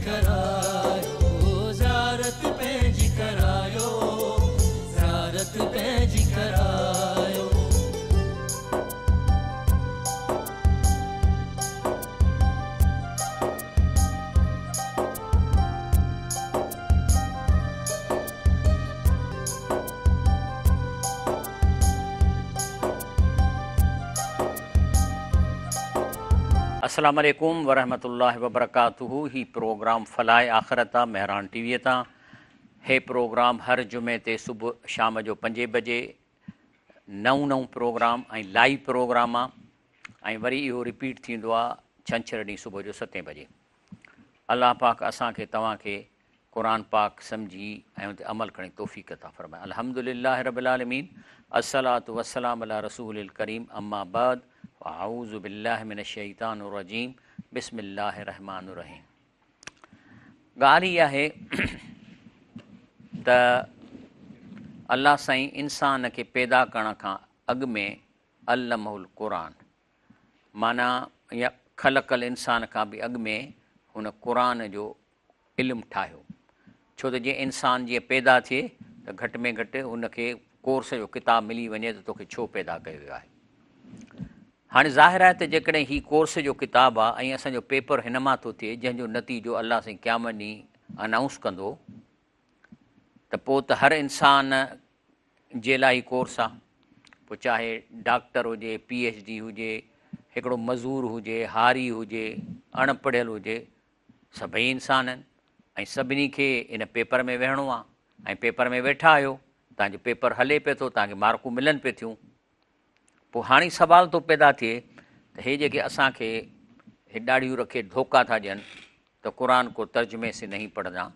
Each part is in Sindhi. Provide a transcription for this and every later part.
ڪرايو، زيارت پنهنجي ڪرايو، زيارت پنهنجي ڪرايو. السلام عليڪم ورحمة الله وبرڪاته هي پروگرام فلاح آخرت آ مهراڻ ٽي وي تان هي پروگرام هر جمعي تي صبح شام جو پنجين بجي نئون نئون پروگرام ۽ لائيو پروگرام آ ۽ وري اهو رپيٽ ٿيندو آ ڇنڇر ڏينهن صبح جو ستين بجي الله پاڪ اسان کي توهان کي قرآن پاڪ سمجهي ۽ ان تي عمل ڪرڻ جي توفيق عطا فرمائي الحمد لله رب العالمين الصلوة والسلام علي رسوله الڪريم اما بعد فاعوذ بالله من الشيطان الرجيم بسم الله الرحمن الرحيم ڳالهه هي آهي ته الله سائين انسان کي پيدا ڪرڻ کان اڳ ۾ علمه القرآن معنيٰ يا خلق الانسان کان به اڳ ۾ هن قرآن جو علم ٺاهيو ڇو ته جيئن انسان جيئن پيدا ٿئي ته گهٽ ۾ گهٽ هن کي ڪورس جو ڪتاب ملي وڃي ته توکي ڇو پيدا ڪيو ويو آهي. هاڻي ظاهر آهي ته جيڪڏهن هي ڪورس جو ڪتاب آهي ۽ اسان جو پيپر هن مان ٿو ٿئي جنهن جو نتيجو الله سائين قيامت ڏينهن انائونس ڪندو ته پوء ته هر انسان جي لاء هي ڪورس آهي پوء چاهي ڊاڪٽر هجي، پي ايڇ ڊي هجي، هڪڙو مزور هجي، هاري هجي، اڻ پڙهيل هجي سڀئي انسان آهن ۽ سڀني کي ان پيپر ۾ ويهڻو آهي ۽ پيپر ۾ ويٺا آهيو توهان جو پيپر هلي پئي ٿو توهان کي مارڪون ملن پئي ٿيون پوء هاڻي سوال ٿو پيدا ٿئي ته هي جيڪي اسان کي هي ڏاڙهيون رکي ڌوڪا ٿا ڏين ته قرآن ڪو ترجمي سي نهين پڙهنا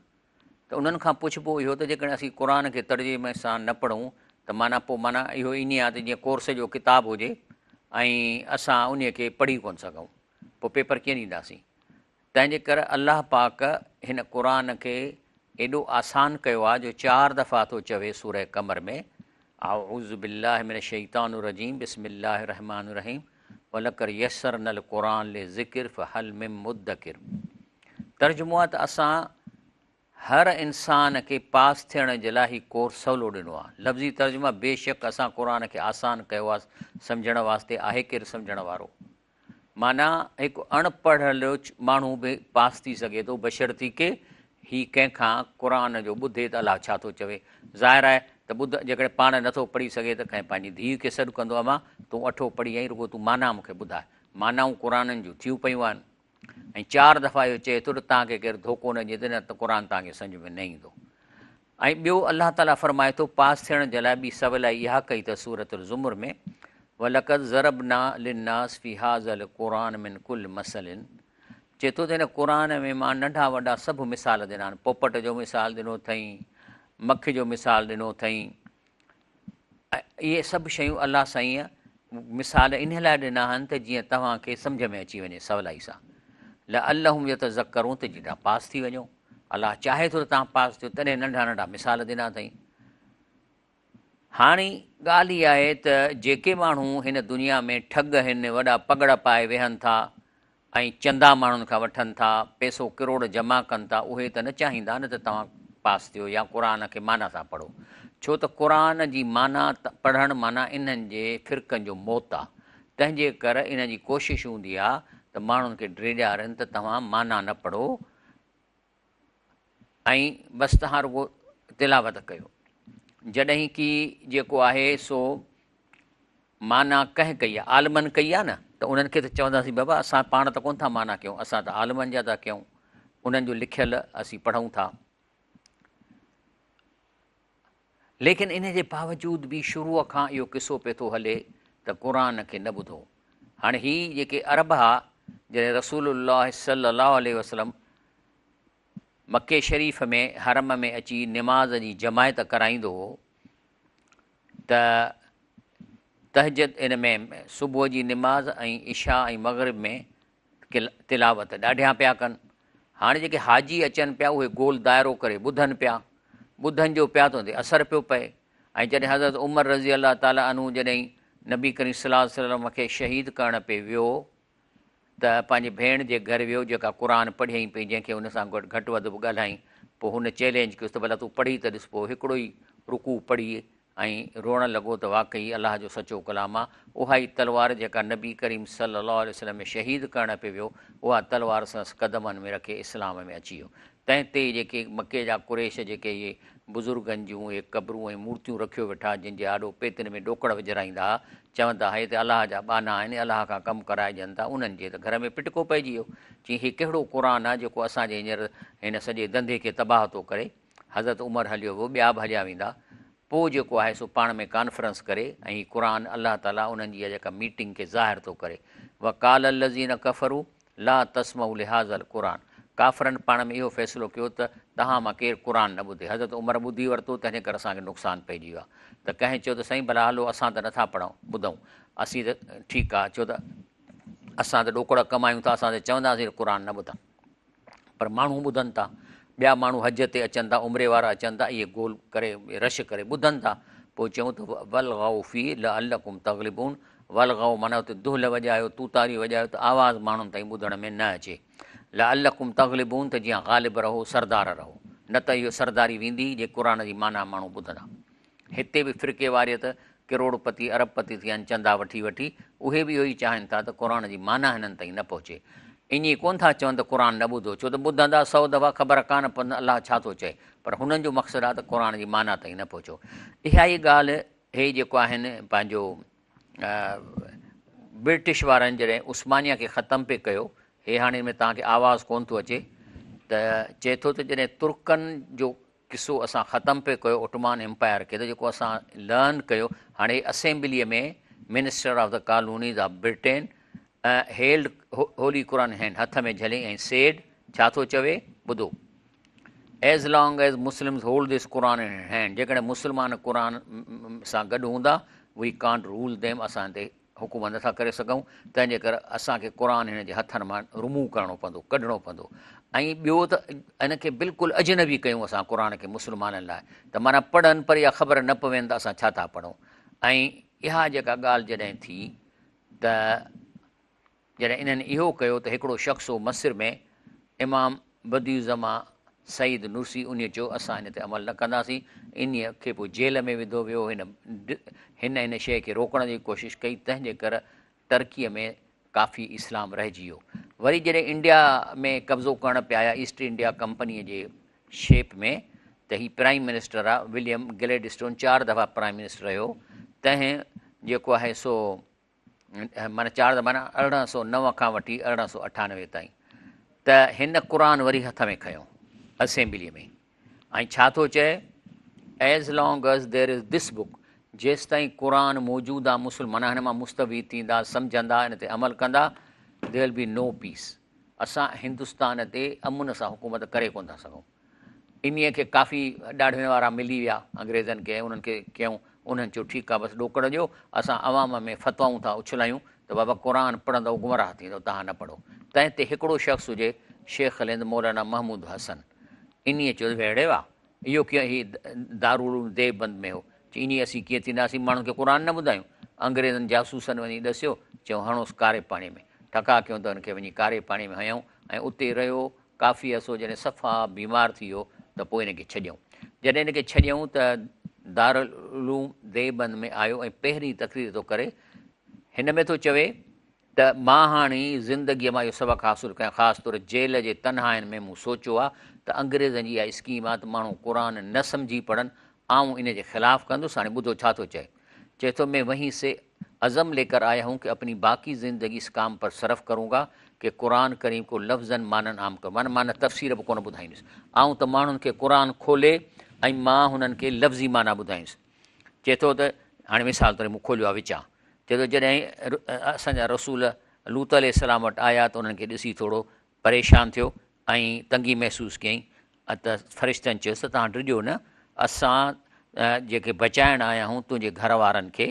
ته انهن کان پڇبو اهو ته جيڪڏهن اسين قرآن کي ترجمي سان نه پڙهون ته معنيٰ پوء معنيٰ اهو ائين آهي ته جيئن ڪورس جو ڪتاب هجي ۽ اسان انهي کي پڙهي ڪونه سگهون پوء پيپر ڪيئن ڏينداسين تنهن جي ڪري الله پاڪ هن قرآن کي ايڏو آسان ڪيو آهي جو چار دفعا ٿو چوي سوره قمر ۾ اعوذ بالله من الشيطان الرجيم بسم الله الرحمن الرحيم ولقد يسرنا القرآن للذڪر فهل من مدڪر ترجمو آهي ته اسان هر انسان کي پاس ٿيڻ جي لاء هي ڪورس سولو ڏنو آهي لفظي ترجمه بيشڪ اسان قرآن کي آسان ڪيو آهي سمجهڻ واسطي آهي ڪير سمجهڻ وارو معنيٰ هڪ اڻ پڙهيل ماڻهو به پاس ٿي سگهي ٿو بشرطيڪه هي ڪنهن کان قرآن جو ٻڌي ته الله ڇا ٿو چوي. ظاهر آهي ته ٻڌ جيڪڏهن پاڻ نه ٿو پڙهي سگهي ته ڪنهن پنهنجي ڌيء کي سڏ ڪندو امان تون اٺو پڙهي آئين رڳو تون معنيٰ مون کي ٻڌاء. معنائون قرآنن جون ٿيون پيون آهن ۽ چار دفعا اهو چئي ٿو ته توهان کي ڪير ڌوڪو نه ڏيندو نه ته قرآن توهان کي سمجهه ۾ نه ايندو. ۽ ٻيو الله تعاليٰ فرمائي ٿو پاس ٿيڻ جي لاء ٻي سولائي اها ڪئي اٿس سورة الزمر ۾ ولقد ضربنا للناس في هذا القرآن من ڪل مثل چئي ٿو ته هن قرآن ۾ مان ننڍا وڏا سڀ مثال ڏنا آهن پوپٽ جو مثال ڏنو اٿئي مک جو مثال ڏنو اٿئي اهي سڀ شيون الله سائينء مثال انهيء لاء ڏنا آهن ته جيئن توهان کي سمجهه ۾ اچي وڃي سولائي سان. لعلهم يتذڪرون ته جيئن توهان پاس ٿي وڃو. الله چاهي ٿو ته توهان پاس ٿيو تڏهن ننڍا ننڍا مثال ڏنا اٿئي. هاڻي ڳالهه اها آهي ته جيڪي ماڻهو هن دنيا ۾ ٺڳ آهن، وڏا پڳڙ پائي ويهن ٿا، ۽ چندا ماڻهن کان وٺن ٿا، پئسو ڪروڙ جمع ڪن ٿا، اهي ته نه چاهيندا نه ته توهان پاس ٿيو يا قرآن کي معنيٰ سان پڙهو، ڇو ته قرآن جي معنيٰ پڙهڻ معنيٰ انهن جي فرقن جو موت آ، تنهن جي ڪر انهن جي ڪوشش هوندي آ ته ماڻهن کي ڊيڄارين ته توهان معنيٰ نه پڙهو ۽ بس توهان رڳو تلاوت ڪيو. جڏهن ڪي جيڪو آهي سو معنيٰ ڪنهن ڪئي آهي؟ عالمن ڪئي آهي نه ته انهن کي ته چونداسين بابا اسان پاڻ ته ڪونه ٿا معنيٰ ڪيون اسان ته عالمن جا ٿا ڪيون انهن جو لکيل اسين پڙهون ٿا. ليڪن ان جي باوجود به شروع کان اهو قصو پئي ٿو هلي ته قرآن کي نه ٻڌو. هاڻي هي جيڪي عرب ها جڏهن رسول الله صلي الله عليه وسلم مڪي شريف ۾ حرم ۾ اچي نماز جي جماعت ڪرائيندو هو ته تهجد ان ۾ صبح جي نماز ۽ عشاء ۽ مغرب ۾ تلاوت ڏاڍيان پيا ڪن. هاڻي جيڪي حاجي اچن پيا اهي گول دائرو ڪري ٻڌن پيا. ٻڌن جو پيا ته ان تي اثر پيو پئي ۽ جڏهن حضرت عمر رضي الله تعالٰي عنه جڏهن نبي ڪريم صلي الله عليه وسلم کي شهيد ڪرڻ پئي ويو ته پنهنجي ڀيڻ جي گهر ويو جيڪا قرآن پڙهيائين پئي جنهن کي هن سان گڏ گهٽ وڌ به ڳالهائين پوء هن چئلينج ڪيس ته ڀلا تون پڙهي ته ڏس پوء هڪڙو ئي رڪوع پڙهي ۽ روئڻ لڳو ته واقعي الله جو سچو ڪلام آ اها ئي تلوار جيڪا نبي ڪريم صلي الله عليه وسلم ۾ شهيد ڪرڻ پئي ويو اها تلوار سندس قدمن ۾ رکي اسلام ۾ اچي ويو تنهن تي جيڪي مڪي جا قريش جيڪي اهي بزرگن جون اهي قبرون ۽ مورتيون رکيو ويٺا جن جي آڏو پيتين ۾ ڏوڪڙ وجهرائيندا ها، چوندا ها هي ته الله جا ٻانها آهن، الله کان ڪم ڪرائجن ٿا، انهن جي ته گهر ۾ پٽڪو پئجي ويو. چيائين هي ڪهڙو قرآن آهي جيڪو اسان جي هينئر هن سڄي ڌنڌي کي تباهه ٿو ڪري. حضرت عمر هليو ويو، ٻيا به هليا ويندا. پوء جيڪو آهي سو پاڻ ۾ ڪانفرنس ڪري ۽ هي قرآن الله تعاليٰ انهن جي اها جيڪا ميٽنگ کي ظاهر ٿو ڪري. وقال الذين ڪفروا لا تسمعوا لهذا القرآن ڪافرن پاڻ ۾ اهو فيصلو ڪيو ته توهان مان ڪير قرآن نه ٻڌي. حضرت عمر ٻڌي ورتو تنهن ڪري اسان کي نقصان پئجي ويو آهي ته ڪنهن چيو ته سائين ڀلا هلو اسان ته نٿا پڙهون ٻڌون اسين ته ٺيڪ آهي ڇو ته اسان ته ڏوڪڙ ڪمايون ٿا اسان ته چونداسين ته قرآن نه ٻڌان پر ماڻهو ٻڌن ٿا ٻيا ماڻهو حج تي اچن ٿا عمري وارا اچن ٿا اهي گول ڪري رش ڪري ٻڌن ٿا پوء چيون ته والغوا فيه لعلڪم تغلبون والغوا معنيٰ اتي دهل وڄايو، توتاري وڄايو ته آواز ماڻهن تائين ٻڌڻ ۾ نه اچي. لعلڪم تغلبون ته جيئن غالب رهو، سردار رهو. نه ته اهو سرداري ويندي جي قرآن جي معنيٰ ماڻهو ٻڌندا. هتي به فرقيواريت، ڪروڙ پتي، ارب پتي ٿيا آهن چندا وٺي وٺي، اهي به اهو ئي چاهين ٿا ته قرآن جي معنيٰ هنن تائين نه پهچي. ائين ڪونه ٿا چون ته قرآن نه ٻڌو، ڇو ته ٻڌندا سو دفعا خبر ڪانه پوندن الله ڇا ٿو چئي، پر هنن جو مقصد آهي ته قرآن جي معنيٰ تائين نه پهچو. اها ئي ڳالهه هي جيڪو آهن پنهنجو برٽش وارن جڏهن عثمانيه کي ختم پئي ڪيو، هي هاڻي ان ۾ توهان کي آواز ڪونه ٿو اچي ته چئي ٿو ته جڏهن ترڪن جو قصو اسان ختم پئي ڪيو اوٽومان امپائر کي ته جيڪو اسان لرن ڪيو هاڻي assembly ۾ minister of the colonies of Britain held holy Quran hand هٿ ۾ جهلي ۽ سيڊ ڇا ٿو چوي ٻڌو as long as Muslims hold this Quran in hand جيڪڏهن مسلمان قرآن سان گڏ هوندا وي ڪانٽ رول ديم اسان تي حڪومت نٿا ڪري سگهون تنهن جي ڪري اسان کي قرآن هن جي هٿن مان رموو ڪرڻو پوندو ڪڍڻو پوندو ۽ ٻيو ته ان کي بلڪل اجنبي ڪيون اسان قرآن کي مسلمانن لاء ته معنيٰ پڙهن پر اها خبر نه پوين ته اسان ڇا ٿا پڙهون ۽ اها جيڪا ڳالهه جڏهن ٿي ته جڏهن انهن اهو ڪيو ته هڪڙو شخص هو مصر ۾ امام بديع الزمان سعيد نورسي انهيء چيو اسان ان تي عمل نه ڪنداسين انهيء کي پوء جيل ۾ وڌو ويو هن هن ان شيء کي روڪڻ جي ڪوشش ڪئي تنهن جي ڪر ترڪيء ۾ ڪافي اسلام رهجي ويو وري جڏهن انڊيا ۾ قبضو ڪرڻ پيا آيا ايسٽ انڊيا ڪمپنيء جي شيپ ۾ ته هي پرائيم منسٽر آ وليم گليڊسٽون چار دفعا پرائيم منسٽر رهيو تنهن جيڪو آهي سو معنيٰ چار ته معنيٰ 1809 کان وٺي 1898 تائين ته هن قرآن وري هٿ ۾ کنيو اسيمبليء ۾ ۽ ڇا ٿو چئي as long as there is this book جيستائين قرآن موجود آ مسلمان هن مان مستفيد ٿيندا سمجهندا ان تي عمل ڪندا there will be no peace اسان هندستان تي امن سان حڪومت ڪري ڪونه ٿا سگهون انهيء کي ڪافي ڏاڙهين وارا ملي ويا انگريزن کي ۽ انهن کي ڪيائون. انهن چيو ٺيڪ آ بس ڏوڪڙ ڏيو، اسان عوام ۾ فتوائون ٿا اڇلايون ته بابا قرآن پڙهندؤ گمراهه ٿيندؤ توهان نه پڙهو. تنهن تي هڪڙو شخص هجي شيخ الهند مولانا محمود حسن. انهيء چيو ته ويڙهي وا اهو ڪيئن هي دارالعلوم ديوبند ۾ هو. چي انهيء اسين ڪيئن ٿينداسين ماڻهن کي قرآن نه ٻڌايون. انگريزن جاسوسن وڃي ڏسيو، چيائون هڻوس ڪاري پاڻي ۾. ٺڪاء ڪيون ته هن کي وڃي ڪاري پاڻي ۾ هنيائون ۽ اتي رهيو ڪافي عرصو جڏهن صفا بيمار ٿي ويو ته پوء هن کي ڇڏيائون. جڏهن هن کي ڇڏيائون ته دارالعلوم ديوبند ۾ آيو ۽ پهرين تقرير ٿو ڪري. هن ۾ ٿو چوي ته مان هاڻي زندگيء مان اهو سبق حاصل ڪيان خاص طور جيل جي تنهائين ۾ مون سوچيو آهي ته انگريزن جي اها اسڪيم آهي ته ماڻهو قرآن نه سمجهي پڙهن آئون ان جي خلاف ڪندس هاڻي ٻڌو ڇا ٿو چئي. چئي ٿو مين وهين سي عزم ليڪر آيا هون ڪه اپني باقي زندگي اس ڪام پر صرف ڪرون گا ڪه قرآن ڪريم ڪو لفظن معنن عام ڪرون معنيٰ مان نه تفسير به ڪونه ٻڌائيندس آئون ته ماڻهن کي قرآن کولي ۽ مان هنن کي لفظي معنيٰ ٻڌائيندس چئي ٿو ته هاڻي مثال طور مون کوليو آهي وچان چئي ٿو جڏهن اسان جا رسول لوط عليه السلام وٽ آيا ته انهن کي ڏسي ٿورو پريشان ٿيو ۽ تنگي محسوس ڪيائين ته فرشتن چيس ته توهان ڊڄو نه، اسان جيڪي بچائڻ آيا آهيون تنهنجي گهر وارن کي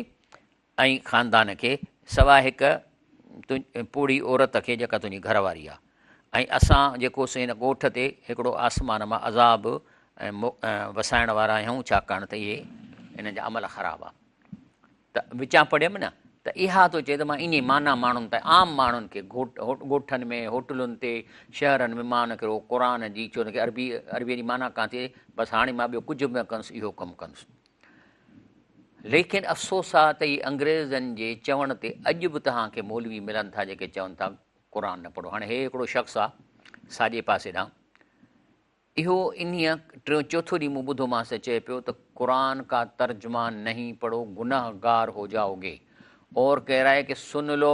۽ خاندان کي، سواء هڪ پوڙهي عورت کي جيڪا تنهنجي گهر واري آهي ۽ اسان جيڪو سو هن ڳوٺ تي هڪڙو آسمان مان عذاب وسائڻ وارا آهيون ڇاڪاڻ ته اهي انهن جا عمل خراب آهن. ته وچان پڙهيم نه ته اها ٿو چئي ته مان انهي معنيٰ ماڻهن تائين عام ماڻهن کي ڳوٺن ۾ هوٽلن تي شهرن ۾ مان ان کي رڳو قرآن جي ڇو ان کي عربي عربيء جي معنيٰ ڪانه ٿي بس هاڻي مان ٻيو ڪجهه به نه ڪندس اهو ڪم ڪندس. ليڪن افسوس آ ته هي انگريزن جي چوڻ تي اڄ به توهان کي مولوي ملن ٿا جيڪي چون ٿا قرآن نه پڙهو. هاڻي هي هڪڙو شخص آ ساڄي پاسي ڏانهن اهو انهيء ٽيون چوٿون ڏينهن مون ٻڌومانس ته چئي پيو ته قرآن ڪا ترجمه نهين پڙهو گناهه گار هو جائو گي اور ڪهه رها هي ڪه سن لو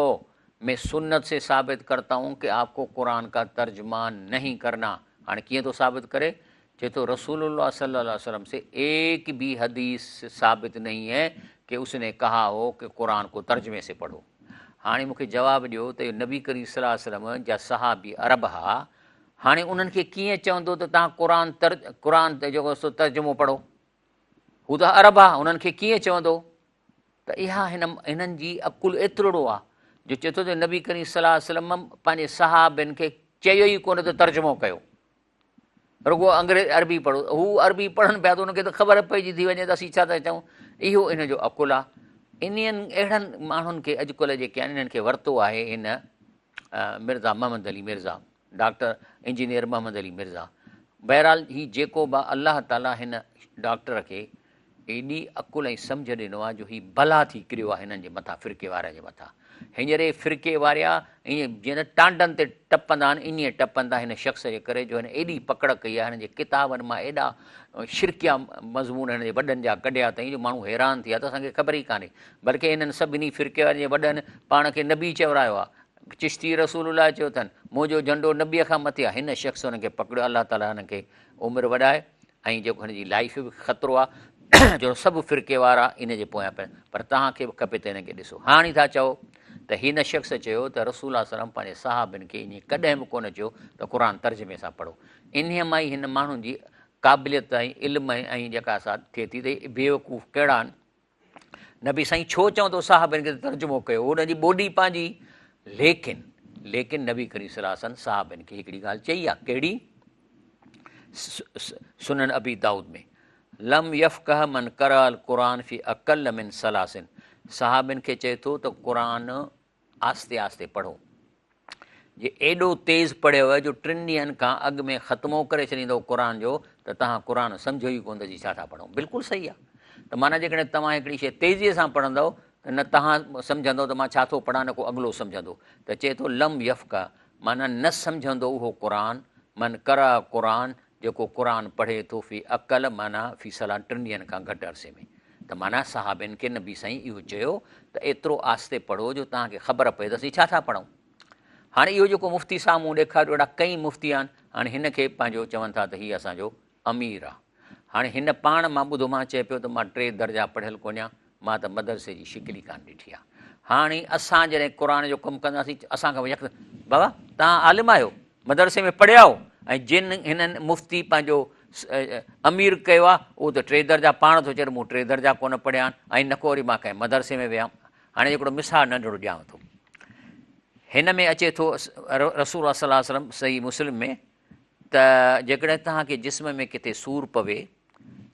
مين سنت سي ثابت ڪرتا هون ڪه آپ ڪو قرآن ڪا ترجمه نهين ڪرنا هاڻي ڪيئن ٿو ثابت ڪري چئي ٿو رسول الله صلي الله عليه وسلم سي ايڪ ڀي حديث ثابت نهين هي ڪه اس ني ڪها هو ڪه قرآن ڪو ترجمي سي پڙهو هاڻي مون کي جواب ڏيو ته اهو نبي ڪريم صلي الله عليه وسلم جا صحابي عرب ها هاڻي انهن کي ڪيئن چوندو ته توهان قرآن تر قرآن جيڪو سو ترجمو پڙهو هو ته عرب آ انهن کي ڪيئن چوندو ته اها هن هنن جي عقل ايترڙو آ جو چئي ٿو ته نبي ڪريم صلي الله عليه وسلم پنهنجي صحابين کي چيو ئي ڪونه ته ترجمو ڪيو رڳو انگريز عربي پڙهو هو عربي پڙهن پيا ته انهن کي ته خبر پئجي ٿي وڃي ته اسين ڇا ٿا چئون اهو ان جو عقل آ انهن اهڙن ماڻهن کي اڄڪلهه جيڪي آهن انهن کي ورتو آهي هن مرزا محمد علي مرزا ڊاڪٽر انجنيئر محمد علي مرزا بهرحال هي جيڪو به الله تعالي هن ڊاڪٽر کي ايڏي عقل ۽ سمجهه ڏنو آهي جو هي بلا ٿي ڪريو آهي هنن جي مٿان فرقي وارن جي مٿان هينئر هي فرقي واريا ائين جيئن ته ٽانڊن تي ٽپندا آهن ائين ٽپندا هن شخص جي ڪري جو هن ايڏي پڪڙ ڪئي آهي هن جي ڪتابن مان ايڏا شرڪيا مضمون هن جي وڏن جا ڪڍيا اٿئي جو ماڻهو حيران ٿي ويا ته اسان کي خبر ئي ڪانهي بلڪه هنن سڀني فرقي وارن جي وڏن پاڻ کي نبي چورايو آهي چشتي رسول الله چيو اٿن، منهنجو جهنڊو نبيء کان مٿي آهي. هن شخص انهن کي پڪڙيو، الله تعاليٰ هن کي عمر وڏائي ۽ جيڪو هن جي لائيف به خطرو آهي جو سڀ فرقي وارا ان جي پويان پيا پر توهان کي به کپي ته هن کي ڏسو. هاڻي ٿا چئو ته هن شخص چيو ته رسول الله صلي الله عليه وسلم پنهنجي صحابين کي ائين ڪڏهن به ڪونه چيو ته قرآن ترجمي سان پڙهو. انهيء مان ئي هن ماڻهن جي قابليت ۽ علم ۽ جيڪا سا ٿئي ٿي ته هي بيوقوف ڪهڙا آهن. نبي سائين ڇو چوندو صحابين کي ته ترجمو ڪيو انهن جي ٻولي پنهنجي ليڪن ليڪن نبي ڪريم صلي الله عليه وسلم صحابين کي هڪڙي ڳالهه چئي آ ڪهڙي سنن ابي داود ۾ لم يفقه من قرأ القرآن في اقل من ثلاث صحابين کي چئي ٿو ته قرآن آهستي آهستي پڙهو. جي ايڏو تيز پڙهيو جو ٽن ڏينهن کان اڳ ۾ ختمو ڪري ڇڏيندؤ قرآن جو ته توهان قرآن سمجهو ئي ڪونه ته جي ڇا ٿا پڙهون. بلڪل صحيح آهي ته معنيٰ جيڪڏهن توهان هڪڙي شيء تيزيء سان پڙهندؤ ته نه توهان سمجهندؤ ته مان ڇا ٿو پڙهان نه ڪو اڳلو سمجهندو ته چئي ٿو لم يفقه معنيٰ نه سمجهندو اهو قرآن من قرأ قرآن جيڪو قرآن پڙهي ٿو في اقل معنيٰ في صلاة ٽن ڏينهن کان گهٽ عرصي ۾ ته معنيٰ صحابين کي نبي سائين اهو چيو ته ايترو آهستي پڙهو جو توهان کي خبر پئي ته اسين ڇا ٿا پڙهون. هاڻي اهو جيڪو مفتي صاحب مون ڏيکاريو اهڙا ڪئين مفتي آهن هاڻي هن کي پنهنجو چون ٿا ته هي اسان جو امير آ. هاڻي هن پاڻ مان ٻڌو مان چئي پيو ته مان ٽي درجا پڙهيل ڪونهيان مان ته مدرسي جي شڪل ئي ڪانه ڏٺي آ. هاڻي اسان جڏهن قرآن جو ڪم ڪنداسين اسان کان يڪ بابا توهان عالم آهيو مدرسي ۾ پڙهيا آهيو ۽ جن هنن مفتي پنهنجو امير ڪيو آهي اهو ته ٽي درجا پاڻ ٿو چئي ته مون ٽي درجا ڪونه پڙهيا آهن ۽ نه ڪو وري مان ڪنهن مدرسي ۾ ويم. هاڻي هڪڙو مثال ننڍڙو ڏيانو ٿو. هن ۾ اچي ٿو رسول الله صلي الله عليه وسلم صحيح مسلم ۾ ته جيڪڏهن توهان کي جسم ۾ ڪٿي سور پوي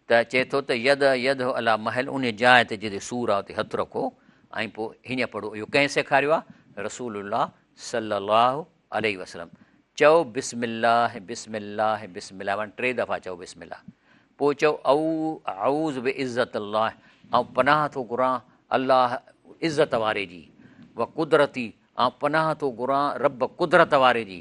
ته چئي ٿو ته يد يد علا محل ان جاء تي جتي سور آهي اتي هٿ رکو ۽ پوء هيئن پڙهو. اهو ڪنهن سيکاريو آهي؟ رسول الله صلي الله عليه وسلم چئو بسم الله بسم الله بسم الله معنيٰ ٽي دفعا چئو بسم الله پوء چئو اعوذ بعزت الله آئون پناهه ٿو گهران الله عزت واري جي و قدرتي آئون پناهه ٿو گهران رب قدرت واري جي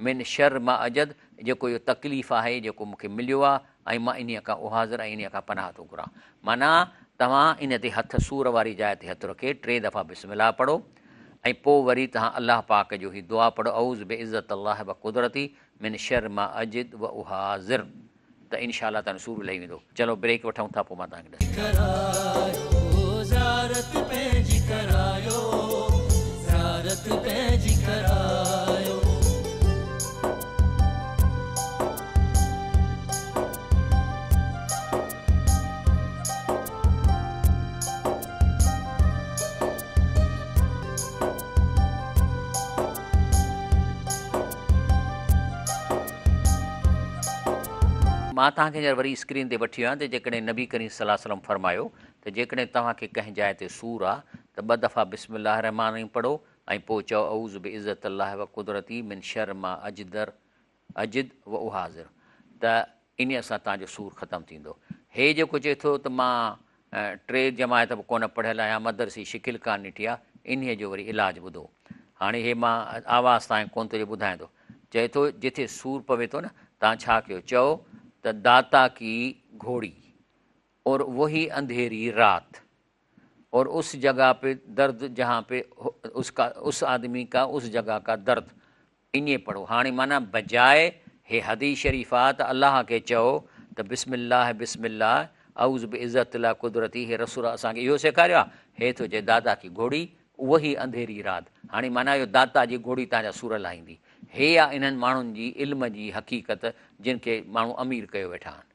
من شر ما اجد جيڪو اهو تڪليف آهي جيڪو مون کي مليو آهي ۽ مان انهيء کان احاذر ۽ انهيء کان پناهه ٿو گهران معنيٰ توهان ان تي هٿ سور واري جاء تي هٿ رکي ٽي دفعا بسم الله پڙهو ۽ پوء وري توهان الله پاڪ جو هي دعا پڙهو اعوذ بعزت الله وقدرته من شر ما اجد واحاذر ته ان شاء الله توهان جو سور لهي ويندو. چلو بريڪ وٺون ٿا پوء مان توهان کي ڏسان. ڪرايو زيارت پنهنجي ڪرايو زيارت پنهنجي ڪرايو. مان توهان کي هينئر وري اسڪرين تي وٺي ويو آهيان ته جيڪڏهن نبي ڪريم صلي الله عليه وسلم فرمايو ته جيڪڏهن توهان کي ڪنهن جاء تي سور آ ته ٻه دفعا بسم الله الرحمٰن الرحيم پڙهو ۽ پوء چئو اعوذ بعزت الله وقدرته من شر ما اجدر اجد و احاذر ته انهيء سان توهان جو سور ختم ٿيندو. هي جيڪو چئي ٿو ته مان ٽي جماعت به ڪونه پڙهيل آهيان، مدرسي شڪل ڪانه ڏٺي آ، انهيء جو وري علاج ٻڌو. هاڻي هي مان آواز توهان کي ڪونه ٿو ڏئي ٻڌايان ٿو. چئي ٿو جٿي سور پوي ٿو نه توهان ڇا ڪيو چئو ته داتا ڪي گهوڙي اور وهي انڌيري رات اور اس جگه پي درد جهان پي اس ڪا اس آدمي ڪا اس جگه ڪا درد ائين پڙهو هاڻي معنيٰ بجاء هي حديث شريف آ ته الله کي چئو ته بسم الله بسم الله اعوذ بعزت الله قدرتي هي رسول اسان کي اهو سيکاريو آ هي ٿو چئي داتا ڪي گهوڙي وهي انڌيري رات هاڻي معنيٰ اهو داتا جي گهوڙي تان جا سور لاهيندي هي آ انهن ماڻهن جي علم جي حقيقت جن کي ماڻهو امير ڪيو ويٺا آهن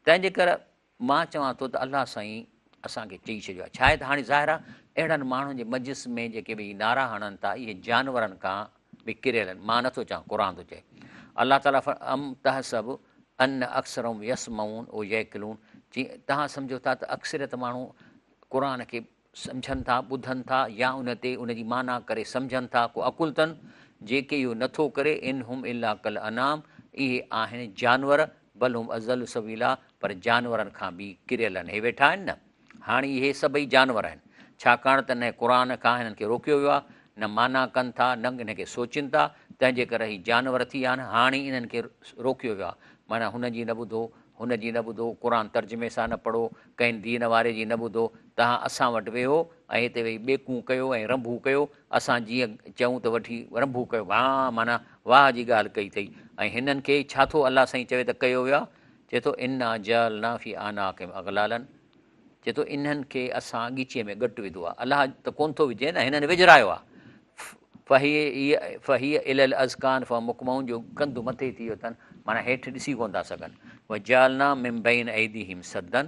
تنهن جي ڪر مان چوان ٿو ته الله سائين اسان کي چئي ڇڏيو آهي. ڇاهي ته هاڻي ظاهر آهي اهڙن ماڻهن جي مجلس ۾ جيڪي به هي نعرا هڻن ٿا اهي جانورن کان به ڪريل آهن. مان نٿو چوان قرآن ٿو چئي. الله تعالي فرمائي ام تحسب ان اڪثرهم يسمعون او يعقلون چي توهان سمجهو ٿا ته اڪثريت ماڻهو قرآن کي سمجهن ٿا، ٻڌن ٿا يا ان تي ان جي معنيٰ ڪري سمجهن ٿا، ڪو عقل تن، جيڪي اهو نه ٿو ڪري، ان هم الا ڪالانعام، اهي آهن جانور، بل هم اضل سبيلا، پر جانورن کان به ڪريل آهن، هي ويٺا آهن نه، هاڻي اهي سڀئي جانور آهن، ڇاڪاڻ ته نه قرآن کان هنن کي روڪيو ويو آهي، نه معنيٰ ڪن ٿا، نه ان کي سوچين ٿا، تنهن جي ڪري هي جانور ٿي ويا آهن، هاڻي انهن کي روڪيو ويو آهي، معنيٰ هن جي نه ٻڌو، هن جي نه ٻڌو، قرآن ترجمي سان نه پڙهو، ڪنهن دين واري جي نه ٻڌو، توهان اسان وٽ ويهو ۽ هتي ويهي ٻيڪون ڪيو ۽ رنڀون ڪيو، اسان جيئن چئون ته وٺي رنڀون ڪيو، ڀان معنيٰ واهه جي ڳالهه ڪئي اٿئي ۽ هنن کي ڇا ٿو الله سائين چوي ته ڪيو ويو آهي؟ چئي ٿو انا جعلنا في اعناقهم اغلالا چئي ٿو انهن کي اسان ڳچيء ۾ ڳٽ وڌو آهي، الله ته ڪونه ٿو وجهي نه، هنن وجهرايو آهي. فهي فهي الي الاذقان فهم مقمحون جو ڪنڌ مٿي ٿي ويو اٿن معنيٰ هيٺ ڏسي ڪونه ٿا سگهن. وجعلنا من بين ايديهم سدا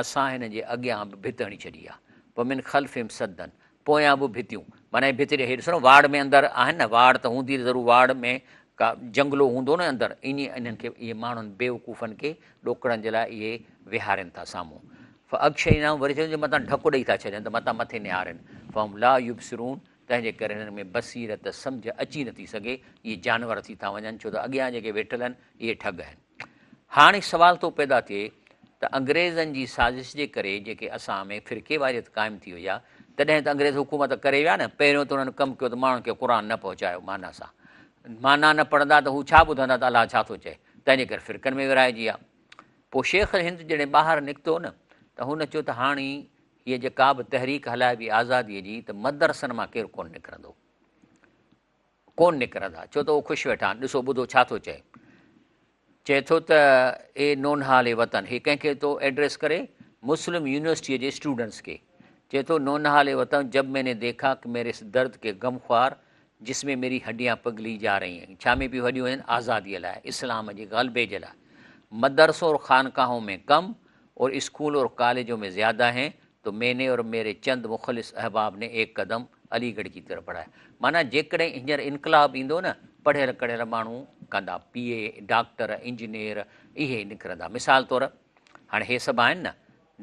اسان هنن جي اڳيان به ڀت هڻي ڇڏي آهي. ومن خلفهم سدا پويان به ڀتيون معنيٰ هي ڀت هي ڏسو نه واڙ ۾ اندر آهن نه واڙ ته هوندي ضرور واڙ ۾ ڪا جنگلو هوندو نه اندر ائين انهن کي اهي ماڻهن بيوقوفن کي ڏوڪڙن جي لاء اهي ويهارين ٿا سامهون. فاغشيناهم وري چون جي متان ڍڪ ڏئي ٿا ڇڏين ته متان مٿي نهارين فهم لا يبصرون تنهن جي ڪري هنن ۾ بصيرت، سمجهه، اچي نٿي سگهي، اهي جانور ٿي ٿا وڃن ڇو ته اڳيان جيڪي ويٺل آهن اهي ٺڳ آهن. هاڻي سوال ٿو پيدا ٿئي ته انگريزن جي سازش جي ڪري جيڪي اسان ۾ فرقيواريت قائم ٿي وئي آهي تڏهن ته انگريز حڪومت ڪري ويا نه، پهريون ته انهن ڪم ڪيو ته ماڻهن کي قرآن نه پهچايو معنيٰ سان، معنيٰ نه پڙهندا ته هو ڇا ٻڌندا ته الله ڇا ٿو چئي، تنهن جي ڪري فرقن ۾ ورهائجي ويا. پوء شيخ الهند جڏهن ٻاهر نڪتو نه ته هن چيو ته هاڻي هيء جيڪا به تحريڪ هلائبي آزاديء جي ته مدرسن مان ڪير ڪونه نڪرندو. ڪونه نڪرندا ڇو ته هو خوش ويٺا آهن. ڏسو ٻڌو ڇا ٿو چئي. چئي ٿو ته اي نونهال وطن هي ڪنهن کي ٿو ايڊريس ڪري مسلم يونيورسٽيء جي اسٽوڊنٽس کي. چئي ٿو نونهال وطن جب مين ني ديکا ڪه ميري اس درد ڪي غمخوار جس ۾ ميري هڏيان پگهلي جا رهي هين، ڇا ۾ پيون هڏيون وڃن؟ آزاديء لاء، اسلام جي غلبي جي لاء. مدرسون اور خانقاهون ۾ ڪم اور اسڪول اور ڪاليجون ۾ زياده هين تو مين ني اور ميري چند مخلص احباب ني ايڪ قدم علي ڳڙهه ڪي طرف بڙهايا. معنيٰ جيڪڏهن هينئر انقلاب ايندو نه، پڙهيل ڪڙهيل ماڻهو ڪندا، پي اي، ڊاڪٽر، انجنيئر اهي نڪرندا. مثال طور هاڻي هي سڀ آهن نه،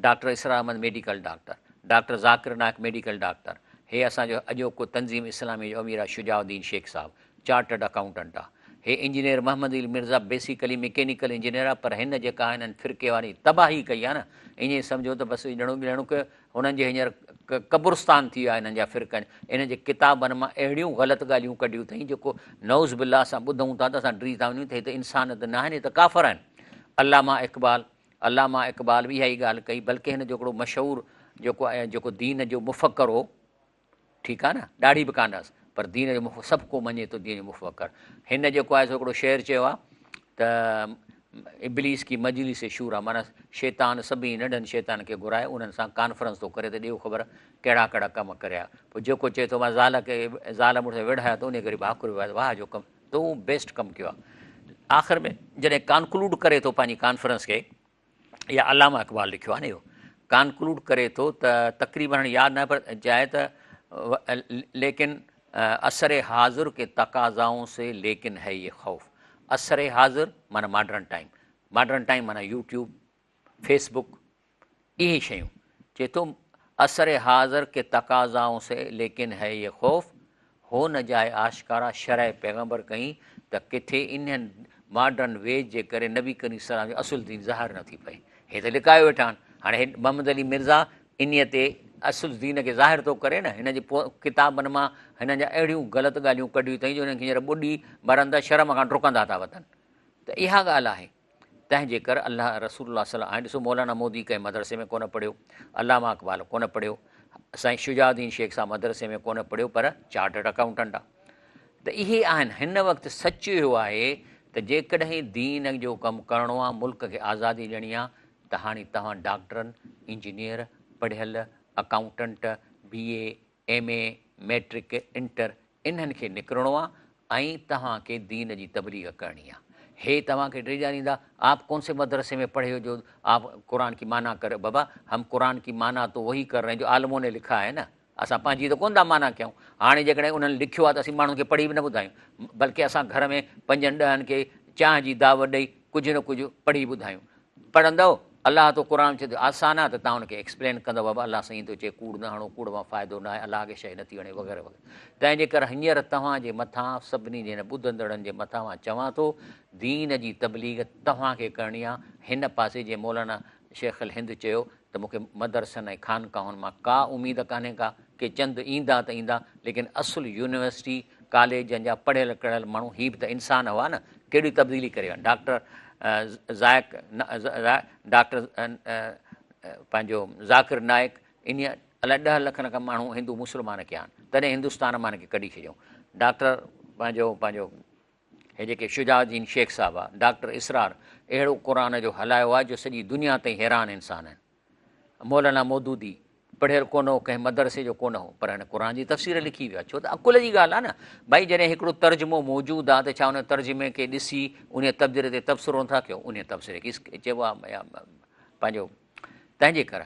doctor Israr Ahmed medical doctor, doctor Zakir Naik medical doctor, هي اسان جو اڄوڪو تنظيم اسلامي جو امير آ شجاع الدين شيخ صاحب چارٽرڊ اڪائونٽنٽ آ، هي engineer Muhammad Ali Mirza basically mechanical engineer آ پر هن جيڪا هنن فرقي واري تباهي ڪئي آ نه ائين سمجهو ته بس ڄڻو ڄڻو ڪه هنن جي هينئر قبرستان ٿي ويا هنن جا فرقن انهن جي ڪتابن مان اهڙيون غلط ڳالهيون ڪڍيون اٿئين جيڪو نعوذ بالله اسان ٻڌون ٿا ته اسان ڊري ٿا وڃون ته هي ته انسان ته ناهن هي ته ڪافر آهن علامه اقبال علامه اقبال به اها ئي ڳالهه ڪئي بلڪه هن جو هڪڙو مشهور جيڪو جيڪو دين جو مفڪر هو ٺيڪ آهي نه ڏاڙهي به ڪانه هئس پر دين جو مف سڀ ڪو مڃي ٿو دين جو مفڪر هن جيڪو آهي سو هڪڙو شعر چيو آهي ته ابليس ڪي مجلس شورا معنيٰ شيطان سڀني ننڍن شيطان کي گهرائي انهن سان ڪانفرنس ٿو ڪري ته ڏيو خبر ڪهڙا ڪهڙا ڪم ڪريا پوء جيڪو چئي ٿو مان زال کي زال مڙس وڙهايا ته ان ڪري ڀاڪر ويو واهه جو ڪم تو بيسٽ ڪم ڪيو آهي آخر ۾ جڏهن ڪنڪلوڊ ڪري ٿو پنهنجي ڪانفرنس کي يا علامه اقبال لکيو آهي نه اهو ڪنڪلوڊ ڪري ٿو ته تقريبن هاڻي ياد نه پر چاهي ته ليڪن عصر حاضر ڪي تقاضائون سي ليڪن هي یہ خوف عصر حاضر معنيٰ ماڊرن ٽائيم ماڊرن ٽائيم معنيٰ يوٽيوب فيس بڪ اهي شيون چئي ٿو عصر حاضر ڪي تقاضائون سي ليڪن هي يه خوف هو نه جائي آشڪارا شرع پيغمبر ڪهين ته ڪٿي انهن ماڊرن ويج جي ڪري نبي ڪريم صلعم جو اصل دين ظاهر نه ٿي پئي. هي ته لڪايو ويٺا آهن. هاڻي هي محمد علي مرزا انهيء تي اصل دين کي ظاهر ٿو ڪري نه. هن جي ڪتابن مان هنن جا اهڙيون غلط ڳالهيون ڪڍيون اٿئي جو هنن کي هينئر ٻڏي مرن ته شرم کان ڊڪندا ٿا وتن. ته اها ڳالهه آهي. تنهن جي ڪر الله رسول الله صلي الله هاڻي ڏسو مولانا مودي ڪنهن مدرسي ۾ ڪونه پڙهيو، علامه اقبال ڪونه پڙهيو، سائين شجاع الدين شيخ صاحب مدرسي ۾ ڪونه پڙهيو پر چارٽرڊ اڪائونٽنٽ آ. ته اهي آهن هن وقت سچ اهو آهي ته جيڪڏهن دين جو ڪم ڪرڻو آ، ملڪ کي آزادي ڏيڻي آ ته هاڻي توهان ڊاڪٽرن، انجنيئر، پڙهيل، accountant, B A, M A, matric, inter انهن کي نڪرڻو آ ۽ توهان کي دين جي تبليغ ڪرڻي آ. هي توهان کي ڊيڄاريندا آپ ڪون سي مدرسي ۾ پڙهي هو جو آپ قرآن ڪي معنيٰ ڪر بابا هم قرآن ڪي معنيٰ تو وهي ڪر رهي هين جو عالمون ني لکا هي نه اسان پنهنجي ته ڪون ٿا معنيٰ ڪيون هاڻي جيڪڏهن انهن لکيو آ ته اسين ماڻهن کي پڙهي به نه ٻڌايون بلڪه اسان گهر ۾ پنجن ڏهن کي چانهه جي دعوت ڏئي ڪجهه نه ڪجهه پڙهي ٻڌايون پڙهندؤ الله ٿو قرآن چئي ٿو آسان آ ته توهان ان کي ايڪسپلين ڪندؤ بابا الله سائين ٿو چئي ڪوڙ نه هڻو ڪوڙ مان فائدو نه آهي الله کي شيء نٿي وڻي وغيره وغيره تنهن جي ڪري هينئر توهان جي مٿان سڀني جي هن ٻڌندڙن جي مٿان مان چوان ٿو دين جي تبليغ توهان کي ڪرڻي آ هن پاسي جيئن مولانا شيخ الهند چيو ته مون کي مدرسن ۽ خانقاهن مان ڪا اميد ڪانهي ڪا ڪي چند ايندا ته ايندا ليڪن اصل يونيورسٽي ڪاليجن جا پڙهيل ڪڙهيل ماڻهو هي به ته انسان هئا نه ڪهڙي تبديلي ڪري ويا ڊاڪٽر زائق ڊاڪٽر پنهنجو ذاڪر نائڪ انهي الائي 10 لکن کان ماڻهو هندو مسلمان ڪيا آهن تڏهن هندستان مان هن کي ڪڍي ڇڏيائون ڊاڪٽر پنهنجو پنهنجو هي جيڪي شجاع الدين شيخ صاحب آ ڊاڪٽر اسرار اهڙو قرآن جو هلايو آ جو سڄي دنيا تائين حيران انسان آهن مولانا مودودي پڙهيل ڪونه هو ڪنهن مدرسي جو ڪونه هو پر هن قرآن جي تفسير لکي ويو آهي ڇو ته عقل جي ڳالهه آهي نه ڀائي جڏهن هڪڙو ترجمو موجود آهي ته ڇا ان ترجمي کي ڏسي ان تبصري تي تبصرو نٿا ڪيو ان تبصري کي چئبو آهي پنهنجو تنهن جي ڪري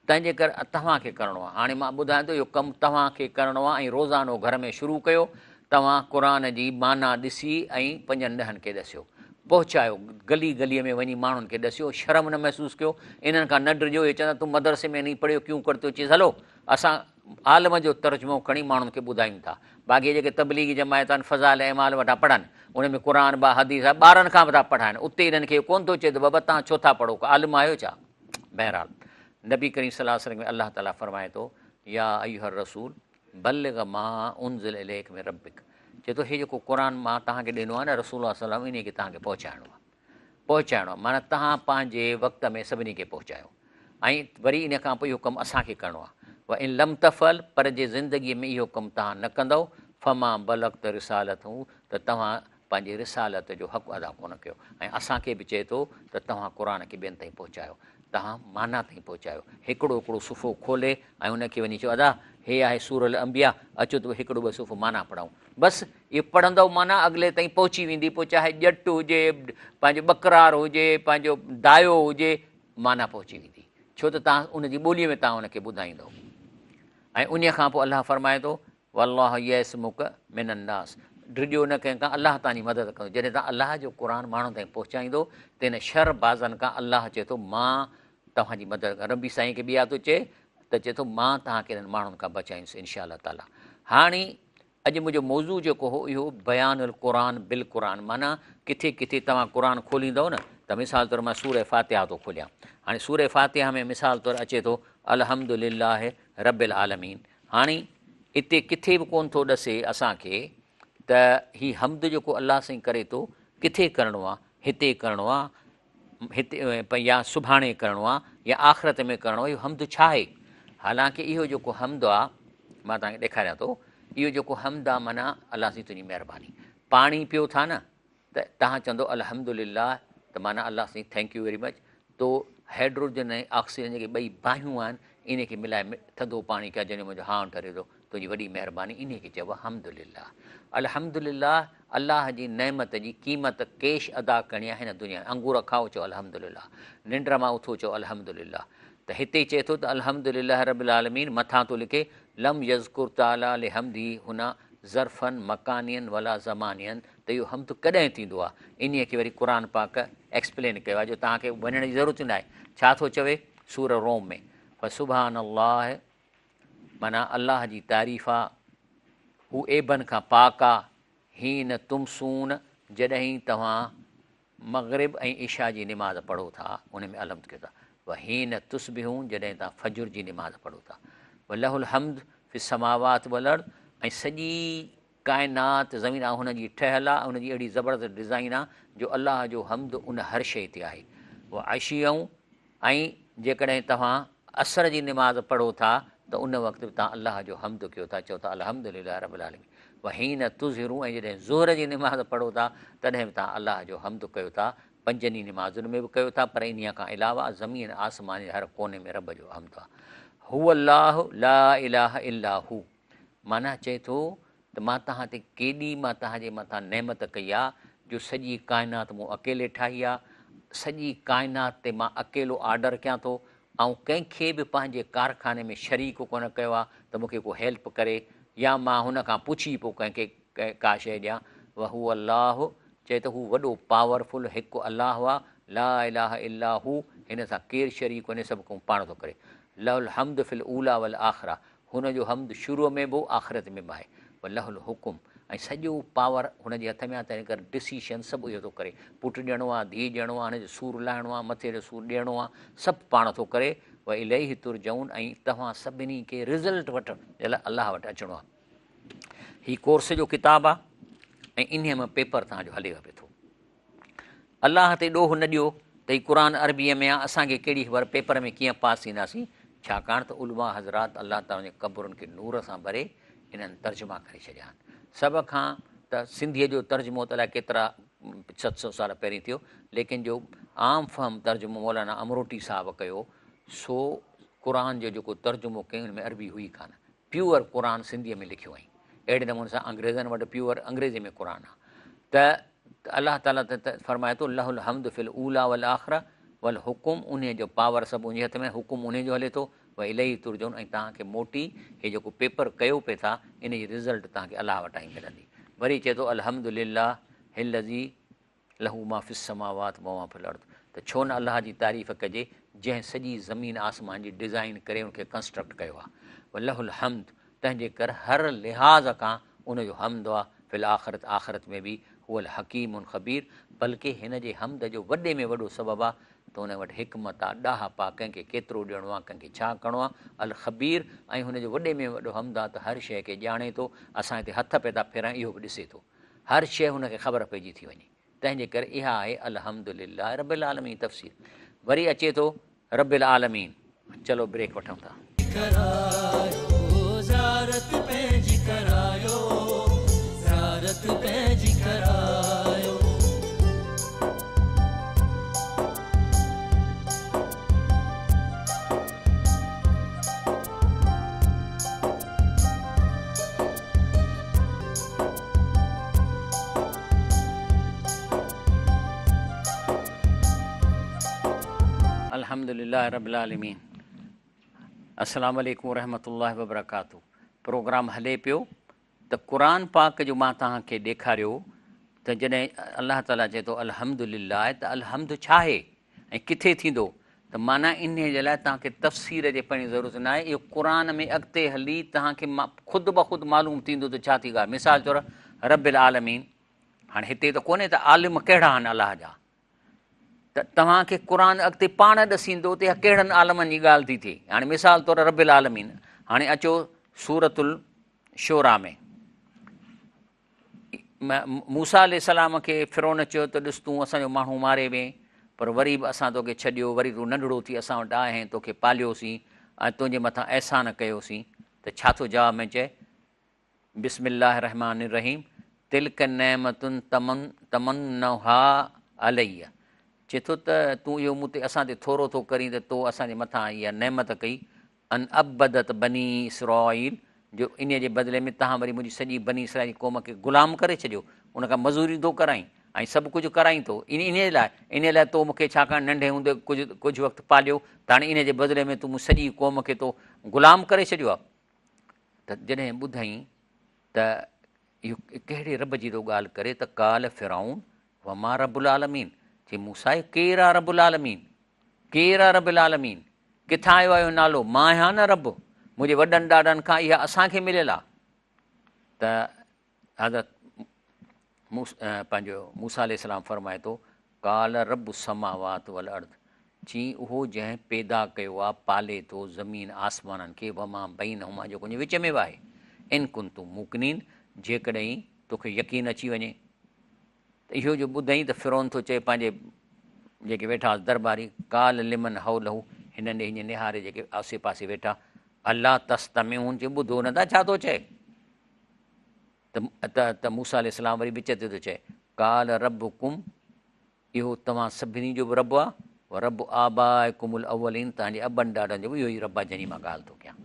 تنهن جي ڪري توهان کي ڪرڻو آهي. هاڻي مان ٻڌايان ٿو اهو ڪم توهان کي ڪرڻو آهي ۽ روزانو گهر ۾ شروع ڪيو. توهان قرآن جي معنيٰ ڏسي ۽ پنجن ڏهن کي ڏسيو. پهچايو. گلي گليء ۾ وڃي ماڻهن کي ڏسيو. شرم نه محسوس ڪيو. انهن کان نه ڊڄو. اهي چوندا تون مدرسي ۾ نهين پڙهيو ڪيون ڪرتي هو چيز هلو اسان عالم جو ترجمو کڻي ماڻهن کي ٻڌايون ٿا. باقي جيڪي تبليغي جماعت آهن فضائل اعمال وٺا پڙهن. ان ۾ قرآن با حديث آهي ٻارن کان به ٿا پڙهائن. اتي انهن کي اهو ڪونه ٿو چئي ته بابا توهان ڇو ٿا پڙهو ڪو عالم آهيو ڇا؟ بهرحال نبي ڪريم صلي الله عليه وسلم کي الله تعالي فرمائي ٿو يا ايها الرسول بلغ ما انزل اليڪ من ربڪ چئي ٿو هي جيڪو قرآن مان توهان کي ڏنو آهي نه رسول الله صلي الله عليه وسلم انهي کي توهان کي پهچائڻو آهي پهچائڻو آهي معنيٰ توهان پنهنجي وقت ۾ سڀني کي پهچايو ۽ وري ان کان پوء اهو ڪم اسان کي ڪرڻو آهي و ان لم تفعل پر جي زندگي ۾ اهو ڪم توهان نه ڪندؤ فما بلغت رسالته ته توهان پنهنجي رسالت جو حق ادا ڪونه ڪيو ۽ اسان کي به چئي ٿو ته توهان قرآن کي ٻين تائين پهچايو، توهان معنيٰ تائين پهچايو. هڪڙو هڪڙو صفحو کولي ۽ ان کي وڃي چئو ادا هي آهي سورة الانبياء اچو ته هڪڙو ٻه صفحو معنيٰ پڙهون. بس اهو پڙهندؤ معنيٰ اڳلي تائين پهچي ويندي پوء چاهي ڄٽ هجي، پنهنجو ٻڪرار هجي، پنهنجو دايو هجي معنيٰ پهچي ويندي ڇو ته توهان ان جي ٻوليء ۾ توهان ان کي ٻڌائيندؤ. ۽ انهيء کان پوء الله فرمائي ٿو والله يعصمک من الناس ڊڄو نه ڪنهن کان الله توهان جي مدد ڪندو جڏهن توهان الله جو قرآن ماڻهن تائين پهچائيندو ته ان شر بازن کان الله چئي ٿو مان توهان جي مدد ڪندس ربي سائين کي به اها ٿو چئي ته چئي ٿو مان توهان کي انهن ماڻهن کان بچائيندس انشاء الله تعالي هاڻي اڄ منهنجو موضوع جيڪو هو اهو بيان القرآن بالقرآن معنيٰ ڪٿي ڪٿي توهان قرآن کوليندؤ نه ته مثال طور مان سورة فاتحه ٿو کوليان هاڻي سورة فاتحه ۾ مثال طور اچي ٿو الحمد لله رب العالمين هاڻي اتي ڪٿي به ڪونه ٿو ڏسي اسان کي ته هي حمد جيڪو الله سائين ڪري ٿو ڪٿي ڪرڻو آ، هتي ڪرڻو آ، هتي يا سڀاڻي ڪرڻو آ يا آخرت ۾ ڪرڻو آ، اهو حمد ڇا آهي؟ حالانڪه اهو جيڪو حمد آ مان توهان کي ڏيکاريان ٿو اهو جيڪو حمد آ معنيٰ الله سائين تنهنجي مهرباني پاڻي پيو ٿا نه ته توهان چوندو الحمد لله ته معنيٰ الله سائين thank you very much تو هيڊروجن ۽ آڪسيجن جيڪي ٻئي باهيون آهن انهي کي ملائي ٿڌو پاڻي ڪيا جنهن جو منهنجو هانء ٺري ٿو تنهنجي وڏي مهرباني انهي کي چئبو آهي حمد لله الحمد لله الله جي نعمت جي قيمت ڪيش ادا ڪرڻي آهي هن دنيا ۾ انگور کائو چئو الحمد لله ننڊ مان اٿو چئو الحمد لله ته هتي چئي ٿو ته الحمد لله رب العالمين مٿان ٿو لکي لم يذڪر تعالي لحمده هنا ظرفا مڪانيا ولا زمانيا ته اهو حمد ڪڏهن ٿيندو آهي؟ انهيء کي وري قرآن پاڪ ايڪسپلين ڪيو آهي جو توهان کي وڃڻ جي ضرورت ئي ناهي. ڇا ٿو چوي؟ سورة روم ۾ فسبحان الله معنيٰ الله جي تعريف آ، هو عيبن کان پاڪ آ، حين تمسون جڏهن توهان مغرب ۽ عشاء جي نماز پڙهو ٿا ان ۾ الحمد ڪيو ٿا، وحين تصبحون جڏهن توهان فجر جي نماز پڙهو ٿا، وله الحمد في السماوات والارض ۽ سڄي ڪائنات زمين آ هن جي ٺهيل آ ان جي اهڙي زبردست ڊزائين آ جو الله جو حمد ان هر شيء تي آهي، وعشيا ۽ جيڪڏهن توهان عصر جي نماز پڙهو ٿا ته ان وقت به توهان الله جو حمد ڪيو ٿا، چئو ٿا الحمد لله رب العالمين وحين تظهرون ۽ جڏهن ظهر جي نماز پڙهو ٿا تڏهن به توهان الله جو حمد ڪيو ٿا، پنجن ئي نمازن ۾ به ڪيو ٿا پر انهيء کان علاوه زمين آسمان جي هر ڪوني ۾ رب جو حمد آهي. هو الله لا اله الا هو معنيٰ چئي ٿو ته مان توهان تي ڪيڏي مان توهان جي مٿان نعمت ڪئي آ جو سڄي ڪائنات مون اڪيلي ٺاهي آ، سڄي ڪائنات تي مان اڪيلو آرڊر ڪيان ٿو، آئون ڪنهن کي به پنهنجي ڪارخاني ۾ شريڪ ڪونه ڪيو آ ته مون کي ڪو هيلپ ڪري يا مان هن کان پڇي پوء ڪنهن کي ڪا شيء ڏيان، وهو الله چئي ته هو وڏو پاور فل هڪ الله آ، لا اله الا هو هن سان ڪير شريڪ ڪونهي سڀ ڪم پاڻ ٿو ڪري، له الحمد في الاوليٰ والآخرة هن جو حمد شروع ۾ به آخرت ۾ به آهي. وله الحڪم ۽ سڄو پاور هن جي هٿ ۾ آهي تنهن ڪري ڊسيشن سڀ اهو ٿو ڪري. پٽ ڏيڻو آهي، ڌيء ڏيڻو آهي، هن جو سور لاهڻو آهي، مٿي جو سور ڏيڻو آهي، سڀ پاڻ ٿو ڪري. واليه ترجعون ۽ توهان سڀني کي رزلٽ وٺڻ جي لاء الله وٽ اچڻو آهي. هي ڪورس جو ڪتاب آهي ۽ انهيء مان پيپر توهان جو هلي پئي ٿو. الله تي ڏوهه نه ڏيو ته هي قرآن عربيء ۾ آ اسان کي ڪهڙي خبر پيپر ۾ ڪيئن پاس ٿينداسين ڇاڪاڻ ته علماء حضرات الله تعالي جي قبرن کي نور سان ڀري انهن ترجما ڪري ڇڏيا آهن سڀ کان ته سنڌيء جو ترجمو ته الائي ڪيترا 700 سال پهرين ٿيو ليڪن جو عام فهم ترجمو مولانا امروٽي صاحب ڪيو سو قرآن جو جيڪو ترجمو ڪيائين ان ۾ عربي هئي ڪانه پيوئر قرآن سنڌيء ۾ لکيو هئائين. اهڙي نموني سان انگريزن وٽ پيوئر انگريزيء ۾ قرآن آهي ته الله تعاليٰ ته فرمائي ٿو له الحمد في الاوليٰ والآخرة والحڪم انهيء جو پاور سڀ انهيء هٿ ۾ حڪم انهيء جو هلي ٿو واليه ترجعون ۽ توهان کي موٽي هي جيڪو پيپر ڪيو پئي ٿا ان جي رزلٽ توهان کي الله وٽان ئي ملندي. وري چئي ٿو الحمد لله الذي له ما في السماوات وما في الارض ته ڇو نه الله جي تعريف ڪجي جنهن سڄي زمين آسمان جي ڊزائين ڪري ان کي ڪنسٽرڪٽ ڪيو آهي وله الحمد تنهن جي ڪر هر لحاظ کان ان جو حمد آهي في الاخرت آخرت ۾ به هو الحڪيم الخبير بلڪه هن جي حمد جو وڏي ۾ وڏو سبب آهي ته ان وٽ حڪمت آهي ڏاهپ آهي ڪنهن کي ڪيترو ڏيڻو آهي ڪنهن کي ڇا ڪرڻو آهي الخبير ۽ هن جو وڏي ۾ وڏو حمد آهي ته هر شيء کي ڄاڻي ٿو اسان هتي هٿ پئي ٿا ڦيرايون اهو به ڏسي ٿو هر شيء هن کي خبر پئجي ٿي وڃي تنهن جي ڪري اها آهي الحمد لله رب العالمين تفسير وري اچي ٿو رب العالمين چلو بريڪ وٺون ٿا. ڪرايو زيارت پنهنجي ڪرايو زيارت پنهنجي ڪرايو. الحمد لله رب العالمين السلام عليڪم ورحمة الله وبرڪاته پروگرام هلي پيو ته قرآن پاڪ جو مان توهان کي ڏيکاريو ته جڏهن الله تعاليٰ چئي ٿو الحمد لله ته الحمد ڇا آهي ۽ ڪٿي ٿيندو ته معنيٰ انهيء جي لاء توهان کي تفسير جي پڙهڻ جي ضرورت ناهي، اهو قرآن ۾ اڳتي هلي توهان کي خود بخود معلوم ٿيندو ته ڇا ٿي ڳالهه. مثال طور رب العالمين، هاڻي هتي ته ڪونهي ته عالم ڪهڙا آهن الله جا، ته توهان کي قرآن اڳتي پاڻ ڏسيندو ته اها ڪهڙن عالمن جي ڳالهه ٿي ٿئي. هاڻي مثال طور رب العالمين، هاڻي اچو سورة الشعراء ۾. موسيٰ عليه السلام کي فرعون چيو ته ڏس تون اسان جو ماڻهو ماري وئين پر وري به اسان توکي ڇڏيو وري تون ننڍڙو ٿي اسان وٽ آئين توکي پاليوسين ۽ تنهنجي مٿان احسان ڪيوسين ته ڇا ٿو جواب ۾ چئي بسم الله الرحمٰن الرحيم تلڪ نعمت تمنها علي چئي ٿو ته تون اهو مون تي اسان تي ٿورو ٿو ڪرين ته تو اسان جي مٿان اها نعمت ڪئي ان عبدت بني اسرائيل جو انهيء جي بدلي ۾ توهان وري منهنجي سڄي بني اسرائيل جي قوم کي غلام ڪري ڇڏيو، ان کان مزوريون ٿو ڪرائين ۽ سڀ ڪجهه ڪرائين ٿو، انهيء لاء، انهيء لاء تو مون کي ڇاڪاڻ ننڍي هوندي ڪجهه ڪجهه وقت پاليو، ته هاڻي انهيء جي بدلي ۾ تون مون سڄي قوم کي تو غلام ڪري ڇڏيو آهي. ته جڏهن ٻڌائين ته اهو ڪهڙي رب جي ٿو ڳالهه ڪري ته قال فرعون وما رب العالمين، چي موسيٰ اهو ڪير آهي رب العالمين؟ ڪير آهي رب العالمين؟ ڪٿان آيو آهي اهو نالو؟ مان آهيان نه رب، منهنجي وڏن ڏاڏن کان اها اسان کي مليل آهي. ته حضرت پنهنجو موسيٰ عليه السلام فرمائي ٿو، قال رب السماوات والارض، چين اهو جنهن پيدا ڪيو آهي، پالي ٿو زمين آسمانن کي، وما بينهما جيڪو ان جي وچ ۾ به آهي، ان ڪنتم موقنين جيڪڏهن توکي يقين اچي وڃي. ته اهو جو ٻڌئين ته فرعون ٿو چئي پنهنجي جيڪي ويٺا هئس درباري، قال لمن حوله هنن ڏي هيئن نهاري جيڪي آسي پاسي ويٺا، الا تستمعون چي ٻڌو نه ٿا ڇا ٿو چئي؟ ته ته موسيٰ عليه السلام وري وچ تي ٿو چئي، قال ربڪم اهو توهان سڀني جو به رب آهي، ورب آبائڪم الاولين توهان جي ابن ڏاڏن جو به اهو ئي رب آهي جنهن جي مان ڳالهه ٿو ڪيان.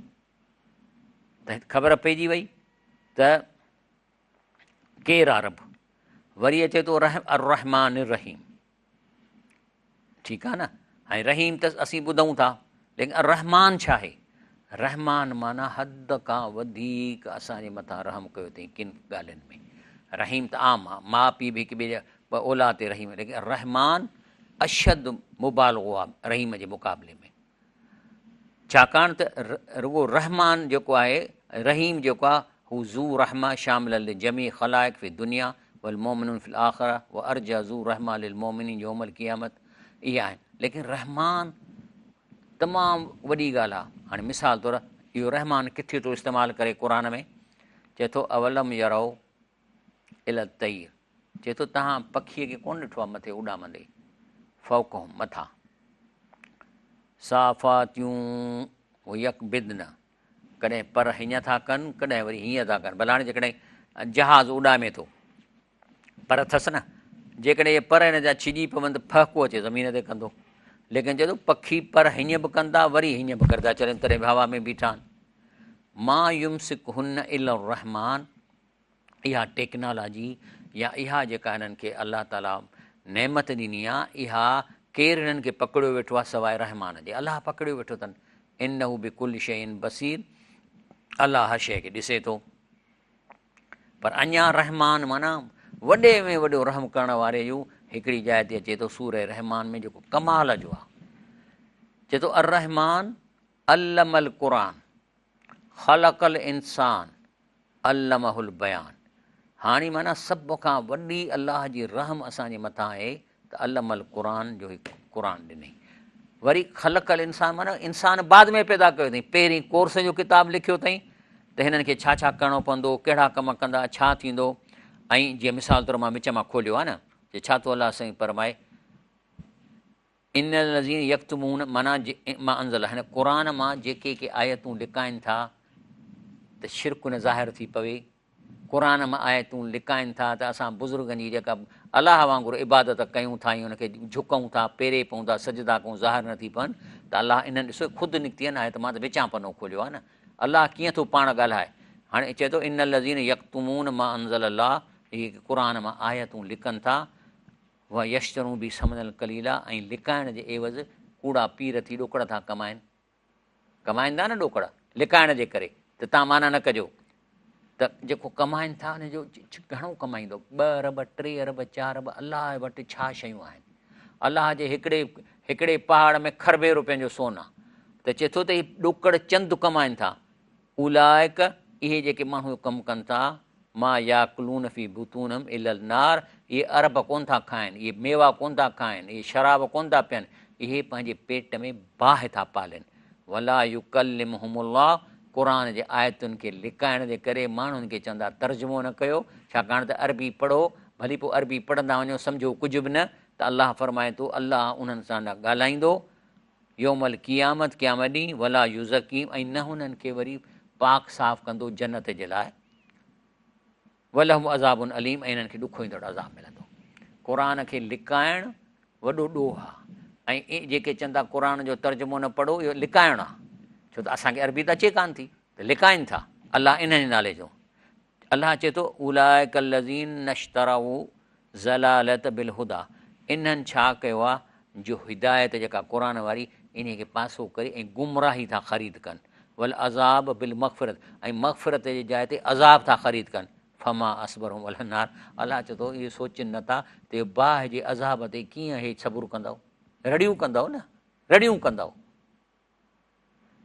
ته هت خبر پئجي وئي ته ڪير آ رب؟ وري اچي ٿو الرحمٰن الرحيم. ٺيڪ آ نه؟ هاڻي رحيم ته اسين ٻڌون ٿا ليڪن الرحمٰن ڇا آهي؟ رحمان معنيٰ حد کان وڌيڪ اسان جي مٿان رحم ڪيو اٿئي ڪن ڳالهين ۾. رحيم ته عام آ، ماء پيء به هڪ ٻئي جا اولاد تي رحيم، ليڪن الرحمٰن اشد مبالغو آ رحيم جي مقابلي ۾. ڇاڪاڻ ته رڳو رحمان جيڪو آهي، رحيم جيڪو آهي، هو ذو رحمة شاملا لجميع خلائق في الدنيا والمومنون في الاخرة وارجى ذو رحمة للمومنين يوم القيامت اهي آهن ليڪن رحمان تمام وڏي ڳالهه آهي. هاڻي مثال طور اهو رحمان ڪٿي ٿو استعمال ڪري قرآن ۾ چئي ٿو اولم يروا الي الطير چئي ٿو توهان پکيء کي ڪونه ڏٺو آهي مٿي اڏامندي فوقهم مٿان صافاتيون ويقبضن ڪڏهن پر هيئن ٿا ڪن ڪڏهن وري هيئن ٿا ڪن ڀلا هاڻي جيڪڏهن جهاز اڏامي ٿو پر اٿس نه جيڪڏهن اهي پر هن جا ڇڄي پون ته ڦهڪو اچي زمين تي ڪندو ليڪن چئي ٿو پکي پر هيئن به ڪن ٿا وري هيئن به ڪري ٿا ڇڏين تڏهن به هوا ۾ بيٺا آهن ما يمسڪهن الا الرحمن اها ٽيڪنالاجي يا اها جيڪا هنن کي الله تعاليٰ نعمت ڏني آهي اها ڪير هنن کي پڪڙيو ويٺو آهي سواء رحمان جي الله پڪڙيو ويٺو اٿن انه بڪل شيء بصير الله هر شيء کي ڏسي ٿو پر اڃا رحمان معنيٰ وڏي ۾ وڏو رحم ڪرڻ واري جو هڪڙي جاء تي اچي ٿو سورة رحمان ۾ جيڪو ڪمال جو آهي چئي ٿو الرحمان علم القرآن خلق الانسان علمه البيان هاڻي معنيٰ سڀ کان وڏي الله جي رحم اسان جي مٿان آهي ته علم القرآن جو هي قرآن ڏنئي وري خلق الانسان معنيٰ انسان بعد ۾ پيدا ڪيو اٿئي پهرين ڪورس جو ڪتاب لکيو اٿئي ته هنن کي ڇا ڇا ڪرڻو پوندو ڪهڙا ڪم ڪندا ڇا ٿيندو ۽ جيئن مثال طور مان وچ مان کوليو آهي نه چي ڇا ٿو الله سائين فرمائي ان الذين يڪتمون معنيٰ ما انزل هن قرآن مان جيڪي ڪي آيتون لڪائن ٿا ته شرڪ نه ظاهر ٿي پوي قرآن مان آيتون لڪائن ٿا ته اسان بزرگن جي جيڪا الله وانگر عبادت ڪيون ٿا ۽ ان کي جهڪون ٿا پيري پئون ٿا سجدا ڪيون ظاهر نه ٿي پون ته الله انهن ڏسو خود نڪتي آهي نه آيت مان ته وچان پنو کوليو آهي نه الله ڪيئن ٿو پاڻ ڳالهائي هاڻي چئي ٿو ان الذين يڪتمون ما انزل الله اهي قرآن مان آيتون لڪن ٿا ويشترون به ثمنا قليلا ۽ لڪائڻ جي عيوض ڪوڙا پير ٿي ڏوڪڙ ٿا ڪمائن، ڪمائن ٿا نه ڏوڪڙ لڪائڻ جي ڪري ته تان معنيٰ نه ڪجو ته جيڪو ڪمائن ٿا ان جو گهڻو ڪمائيندو ٻه ارب ٽي ارب چار ارب الله وٽ ڇا شيون آهن الله جي هڪڙي هڪڙي پهاڙ ۾ کربين روپين جو سون آ ته چئي ٿو ته هي ڏوڪڙ چند ڪمائن ٿا اولئک، اهي جيڪي ماڻهو اهو ڪم ڪن ٿا، ما ياڪلون في بطونهم الا النار، اهي ارب ڪونه ٿا کائن، اهي ميوا ڪونه ٿا کائن، اهي شراب ڪونه ٿا پين، اهي پنهنجي پيٽ ۾ باهه ٿا پالين. ولا يڪلمهم الله، قرآن جي آيتن کي لڪائڻ جي ڪري ماڻهن کي چوندا ترجمو نه ڪيو، ڇاڪاڻ ته عربي پڙهو، ڀلي پوء عربي پڙهندا وڃو سمجهو ڪجهه به نه، ته الله فرمائي ٿو الله انهن سان نه ڳالهائيندو، يوم القيامت قيامت ڏينهن ولا يزڪيهم ۽ نه انهن کي وري پاڪ صاف ڪندو جنت جي لاء ولهم عذاب اليم ۽ انهن کي ڏکوئيندڙ عذاب ملندو. قرآن کي لڪائڻ وڏو ڏوهه آهي ۽ جيڪي چون ٿا قرآن جو ترجمو نه پڙهو اهو لڪائڻ آهي ڇو ته اسان کي عربي ته اچي ڪانه ٿي ته لڪائن ٿا الله انهن جي نالي جو الله چئي ٿو اولئک الذين اشتروا ضلالت بالهديٰ انهن ڇا ڪيو آهي جو هدايت جيڪا قرآن واري انهي کي پاسو ڪري ۽ گمراهي ٿا خريد ڪن والعذاب بالمغفرت ۽ مغفرت جي جاء تي عذاب ٿا خريد ڪن فما اصبرهم علي النار الله چئي ٿو اهي سوچين نٿا ته باهه جي عذاب تي ڪيئن اهي صبر ڪندؤ رڙيون ڪندؤ نه رڙيون ڪندؤ.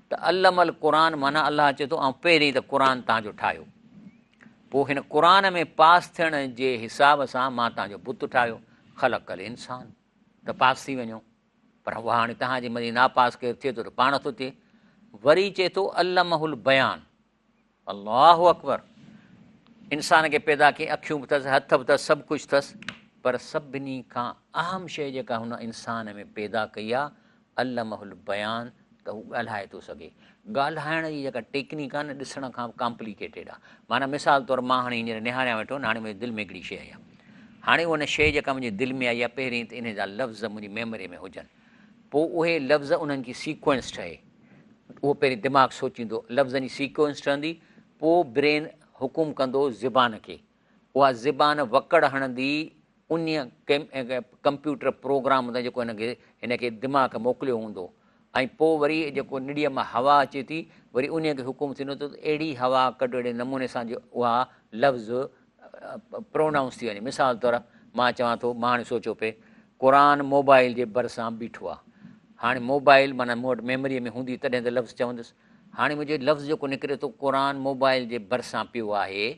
ته علم القرآن معنيٰ الله چئي ٿو آئون پهرين ته قرآن توهان جو ٺاهيو، پوء هن قرآن ۾ پاس ٿيڻ جي حساب سان مان توهان جو بت ٺاهيو، خلق الانسان، ته پاس ٿي وڃو، پر اها هاڻي توهان جي مرضي، ناپاس ڪير ٿئي ٿو ته پاڻ ٿو ٿئي. وري چئي ٿو علمه البيان، الله اڪبر، انسان کي پيدا ڪيائين، اکيون به اٿس، هٿ به اٿس، سڀ ڪجهه اٿس، پر سڀني کان اهم شيء جيڪا هن انسان ۾ پيدا ڪئي آهي، علمه البيان، ته هو ڳالهائي ٿو سگهي. ڳالهائڻ جي جيڪا ٽيڪنيڪ آهي نه، ڏسڻ کان به ڪامپليڪيٽيڊ آهي. معنيٰ مثال طور مان هاڻي هينئر نهاريان ويٺو آهيان، هاڻي منهنجي دل ۾ هڪڙي شيء آئي آهي. هاڻي ان شيء جيڪا منهنجي دل ۾ آئي آهي، پهرين ته انهي جا لفظ منهنجي ميموري ۾ هجن، پوء اهي لفظ انهن جي سيڪوئنس ٺهي. اهو پهرين دماغ سوچيندو، لفظن جي سيڪوئنس ٺهندي، پوء برين حڪم ڪندو زبان کي، اها زبان وڪڙ هڻندي انهيء ڪمپيوٽر پروگرام تان جيڪو هن کي دماغ موڪليو هوندو ۽ پوء وري جيڪو نڙيء مان هوا اچي ٿي وري انهيء کي حڪم ٿيندو ته اهڙي هوا ڪڍ اهڙي نموني سان جو اها لفظ پرونائونس ٿي وڃي. مثال طور مان چوان ٿو، مان هاڻي سوچيو پئي قرآن موبائل جي ڀرسان بيٺو آ. هاڻي موبائل معنيٰ مون وٽ ميموريء ۾ هوندي تڏهن ته لفظ چوندس. هاڻي منهنجو لفظ جيڪو نڪري ٿو قرآن موبائل جي ڀرسان پيو آهي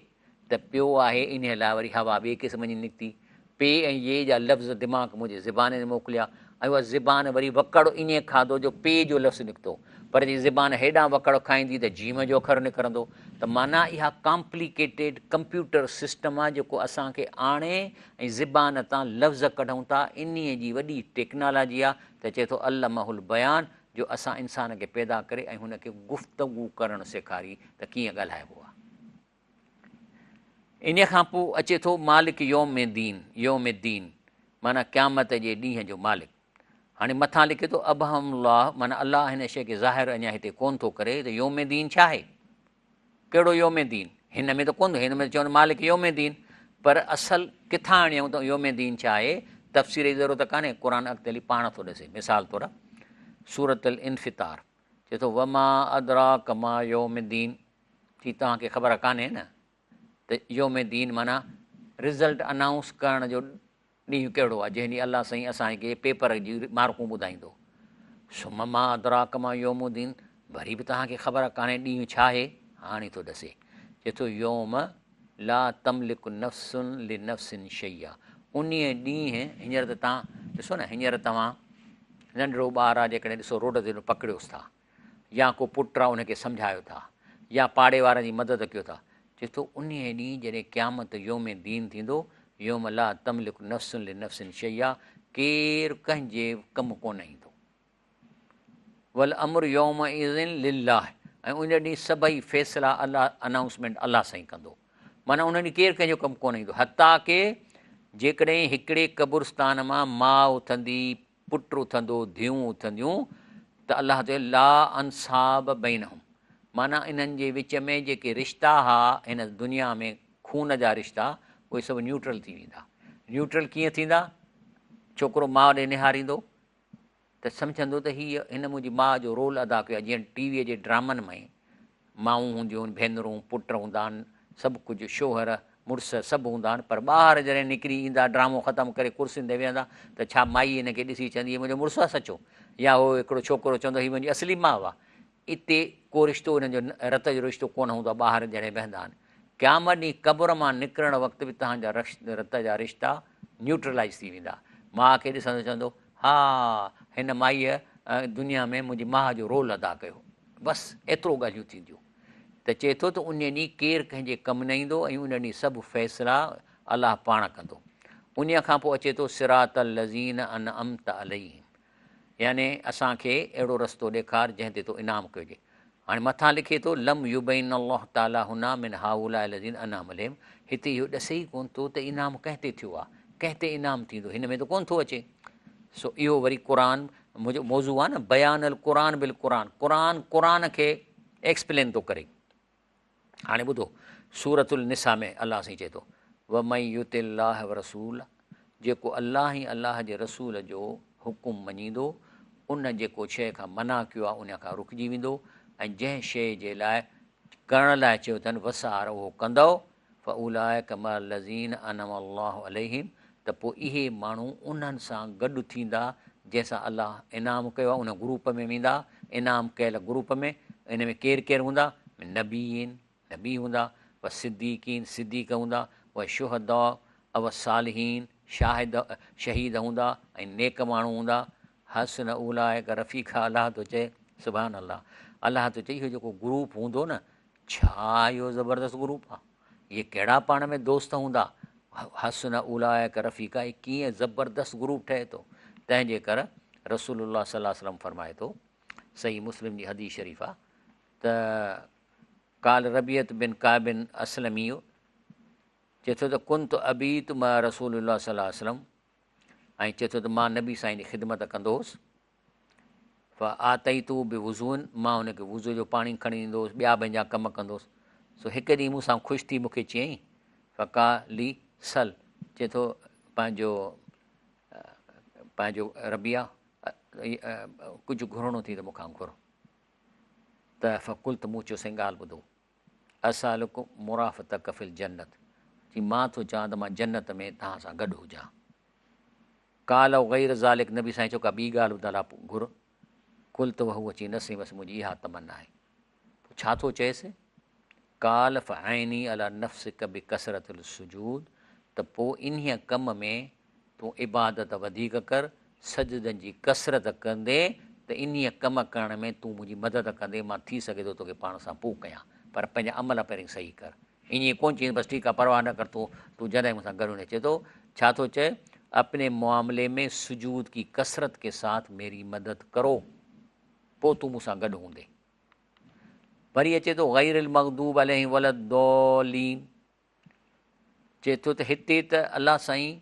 ته پيو آهي انهيء لاء وري هوا ٻئي قسم جي نڪتي. پي ۽ يي جا لفظ دماغ منهنجي زبان تي موڪليا ۽ اها زبان وري وڪڙ ائين کاڌو جو پي جو لفظ نڪتو پر جي زبان هيڏانهن وڪڙ کائيندي ته جيم جو اکر نڪرندو ته معنيٰ اها ڪامپليڪيٽيڊ ڪمپيوٽر سسٽم آ جيڪو اسان کي آڻي ۽ زبان تان لفظ ڪڍون ٿا انهيء جي وڏي ٽيڪنالاجي آ ته چئي ٿو علمه البيان جو اسان انسان کي پيدا ڪري ۽ هن کي گفتگو ڪرڻ سيکاري ته ڪيئن ڳالهائبو آ. انهيء کان پوء اچي ٿو مالڪ يوم الدين، يوم الدين، معنيٰ قيامت جي ڏينهن جو مالڪ. هاڻي مٿان لکي ٿو ابهم الله معنيٰ الله هن شيء کي ظاهر اڃا هتي ڪونه ٿو ڪري ته يوم الدين ڇا آهي؟ ڪهڙو يوم الدين؟ هن ۾ ته ڪونه، هن ۾ ته چون مالڪ يوم الدين، پر اصل ڪٿان آڻيائون ته يوم الدين ڇا آهي؟ تفسير جي ضرورت ڪانهي، قرآن اڳتي هلي پاڻ ٿو ڏسي. مثال طور سورة الانفطار چئي ٿو وما ادراڪ ما يوم الدين، ٿي توهان کي خبر ڪانهي نه ته يوم الدين معنيٰ رزلٽ انائونس ڪرڻ جو ڏينهن ڪهڙو آهي جنهن ڏينهن الله سائين اسان کي پيپر جي مارڪون ٻڌائيندو. ثم ما ادراڪ ما يوم الدين وري به توهان کي خبر ڪانهي ڏينهن ڇا آهي؟ هاڻي ٿو ڏسي چئي ٿو يوم لا تملڪ نفس لنفس شيئا انهيء ڏينهن هينئر ته توهان ڏسو نه هينئر توهان ننڍڙو ٻار آهي جيڪڏهن ڏسو روڊ تي پڪڙيوس ٿا يا ڪو پٽ آ ان کي سمجهايو ٿا يا پاڙي وارن جي مدد ڪيو ٿا، چئي ٿو انهيء ڏينهن جڏهن قيامت يوم دين ٿيندو، يوم لا تملڪ نفس لنفس شيئا، ڪير ڪنهن جي ڪم ڪونه ايندو. والامر يومئذ لله ۽ ان ڏينهن سڀئي فيصلا الله انائونسمينٽ الله سائين ڪندو. معنيٰ ان ڏينهن ڪير ڪنهن جو ڪم ڪونه ايندو. حتيٰ ڪه جيڪڏهن هڪڙي قبرستان مان ماء اٿندي، پٽ اٿندو، ڌيئون اٿنديون ته الله چيو لا انصاب بينهم معنيٰ انهن جي وچ ۾ جيڪي رشتا ها هن دنيا ۾ خون جا رشتا اهي سڀ نيوٽرل ٿي ويندا. نيوٽرل ڪيئن ٿيندا؟ ڇوڪرو ماء ڏي نهاريندو ته سمجهندو ته هيء هن منهنجي ماء جو رول ادا ڪيو آهي جيئن ٽي ويء جي ڊرامن ۾ مائون هونديون آهن، ڀينرون، پٽ هوندا آهن، سڀ ڪجهه، شوهر، مڙس سڀ هوندا آهن، پر ٻاهر جڏهن نڪري ايندا، ڊرامو ختم ڪري ڪرسين تي ويهندا ته ڇا مائي هن کي ڏسي چوندي هي منهنجو مڙس آهي سچو؟ يا هو هڪڙو ڇوڪرو چوندو هي منهنجي اصلي ماء آهي. اتي ڪو رشتو انهن جو رت جو رشتو ڪونه هوندو آهي، ٻاهر جڏهن ويهندا آهن. قيامت ڏينهن قبر مان نڪرڻ وقت به توهان جا رت جا رشتا نيوٽرلائيز ٿي ويندا. ماء کي ڏسندو چوندو ها هن مائيء دنيا ۾ منهنجي ماء جو رول ادا ڪيو. بس ايترو ڳالهيون ٿينديون ته چئي ٿو ته ان ڏينهن ڪير ڪنهن جي ڪم نه ايندو ۽ ان ڏينهن سڀ فيصلا الله پاڻ ڪندو. انهيء کان پوء اچي ٿو صراط الذين انعمت عليهم يعني اسان کي اهڙو رستو ڏيکار جنهن تي تو انعام ڪيو هجي. هاڻي مٿان لکي ٿو لم يبين الله تعالي هنا من هؤلاء الذين انعم عليهم هتي اهو ڏسي ئي ڪونه ٿو ته انعام ڪنهن تي ٿيو آهي، ڪنهن تي انعام ٿيندو هن ۾ ته ڪونه ٿو اچي. سو اهو وري قرآن منهنجو موضوع آهي نه بيان القرآن بالقرآن قرآن قرآن کي ايڪسپلين ٿو ڪري. هاڻي ٻڌو سورة النساء ۾ الله سائين چئي ٿو ومن يطع الله ورسوله جيڪو الله ۽ الله جي رسول جو حڪم مڃيندو ان جيڪو شيء کان منع ڪيو آهي ان کان رڪجي ويندو ۽ جنهن شيء جي لاء ڪرڻ لاء چيو اٿن وسار اهو ڪندو فاولئک مع الذين انعم الله عليهم ته پوء اهي ماڻهو انهن سان گڏ ٿيندا جنهن سان الله انعام ڪيو آهي ان گروپ ۾ ويندا انعام ڪيل گروپ ۾، ان ۾ ڪير ڪير هوندا؟ نبيين، نبي هوندا، و صديقين، صديق هوندا، و شهداء و صالحين، شاهد، شهيد هوندا ۽ نيڪ ماڻهو هوندا، حسن اولئک رفيقا الله ٿو چئي، سبحان الله، الله ٿو چئي اهو جيڪو گروپ هوندو نه، ڇا اهو زبردست گروپ آ، اهي ڪهڙا پاڻ ۾ دوست هوندا، حسن اولئک رفيقا، هي ڪيئن زبردست گروپ ٺهي ٿو، تنهن جي ڪر رسول الله صلي الله عليه وسلم فرمائي ٿو، صحيح مسلم جي حديث شريف آ ته قال ربيعة بن ڪعب اسلمي چئي ٿو ته ڪنت ابيت مع رسول الله صلي الله عليه وسلم ۽ چئي ٿو ته مان نبي سائين جي خدمت ڪندو هوس فآتيته بوضوء مان هن کي وضو جو پاڻي کڻي ڏيندو هوس ٻيا پنهنجا ڪم ڪندو هوس سو هڪ ڏينهن مون سان خوش ٿي مون کي چيائين فقال لي سل چئي ٿو پنهنجو پنهنجو ربيعه ڪجهه گهرڻو ٿي ته مون کان گهر ته فقلت مون چيو سائين ڳالهه ٻڌو اسالڪ مرافقتک في الجنت چي مان ٿو چاهان ته مان جنت ۾ توهان سان گڏ هجان قال او غير ذلڪ نبي سائين چيو ڪا ٻي ڳالهه ٻڌاء لا گهر قلت وهو چي نه سائين بس منهنجي اها تمنا آهي پوء ڇا ٿو چئيس قال فاعني علي نفسک بڪثرت السجود ته پوء انهيء ڪم ۾ تون عبادت وڌيڪ ڪر، سجدن جي ڪثرت ڪندين ته انهيء ڪم ڪرڻ ۾ تون منهنجي مدد ڪندين، مان ٿي سگهي ٿو توکي پاڻ سان پوء ڪيان، پر پنهنجا عمل پهرين صحيح ڪر. ائين ڪونه چئين بس ٺيڪ آهي پرواهه نه ڪر تون تون جڏهن مون سان گڏ هوندين. چئي ٿو، ڇا ٿو چئي، اپني معاملي ۾ سجود ڪي ڪثرت ڪي ساٿ ميري مدد ڪرو، پوء تون مون سان گڏ هوندين. وري اچي ٿو غير المغضوب عليهم ولا الضالين چئي ٿو ته هتي ته الله سائين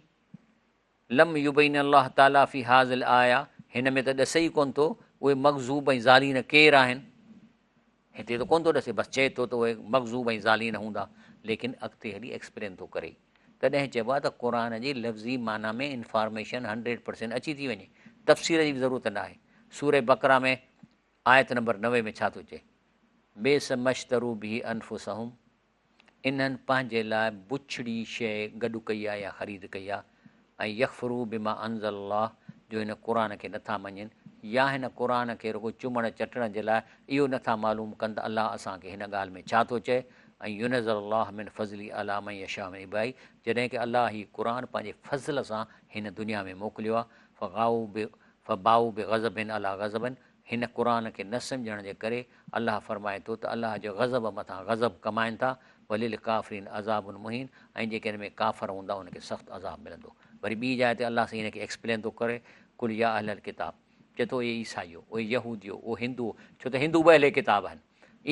لم يبين الله تعالي في هذه الايه هن ۾ ته ڏسي ئي ڪونه ٿو اهي مغضوب ۽ ضالين ڪير آهن هتي ته ڪونه ٿو ڏسي بس چئي ٿو ته اهي مغضوب ۽ ضالين هوندا ليڪن اڳتي هلي ايڪسپلين ٿو ڪري تڏهن چئبو آهي ته قرآن جي لفظي معنيٰ ۾ انفارميشن 100% اچي ٿي وڃي تفسير جي به ضرورت نه آهي سوره بقره ۾ آيت نمبر 90 ۾ ڇا ٿو چئي؟ بئس ما اشتروا به انفسهم انهن پنهنجي لاء بڇڙي شيء گڏ ڪئي آهي يا خريد ڪئي آهي ۽ يڪفروا بما انزل الله جو هن قرآن کي نٿا مڃين يا هن قرآن کي رڳو چمڻ چٽڻ جي لاء اهو نٿا معلوم ڪن ته الله اسان کي هن ڳالهه ۾ ڇا ٿو چئي ۽ ينزل الله من فضله علي من يشاء من عباده جڏهن ڪه الله هي قرآن پنهنجي فضل سان هن دنيا ۾ موڪليو آهي فغاؤ فباؤ بغضب علي غضب هن قرآن کي نه سمجهڻ جي ڪري الله فرمائي ٿو ته الله جي غضب مٿان غضب ڪمائن ٿا وللڪافرين عذاب مهين ۽ جيڪي ان ۾ ڪافر هوندا انهن کي سخت عذاب ملندو وري ٻي جاء تي الله سائين هن کي ايڪسپلين ٿو ڪري قل يا اهل الڪتاب چئي ٿو اي عيسائيو اي يهوديو او هندو ڇو ته هندو به اهل ڪتاب آهن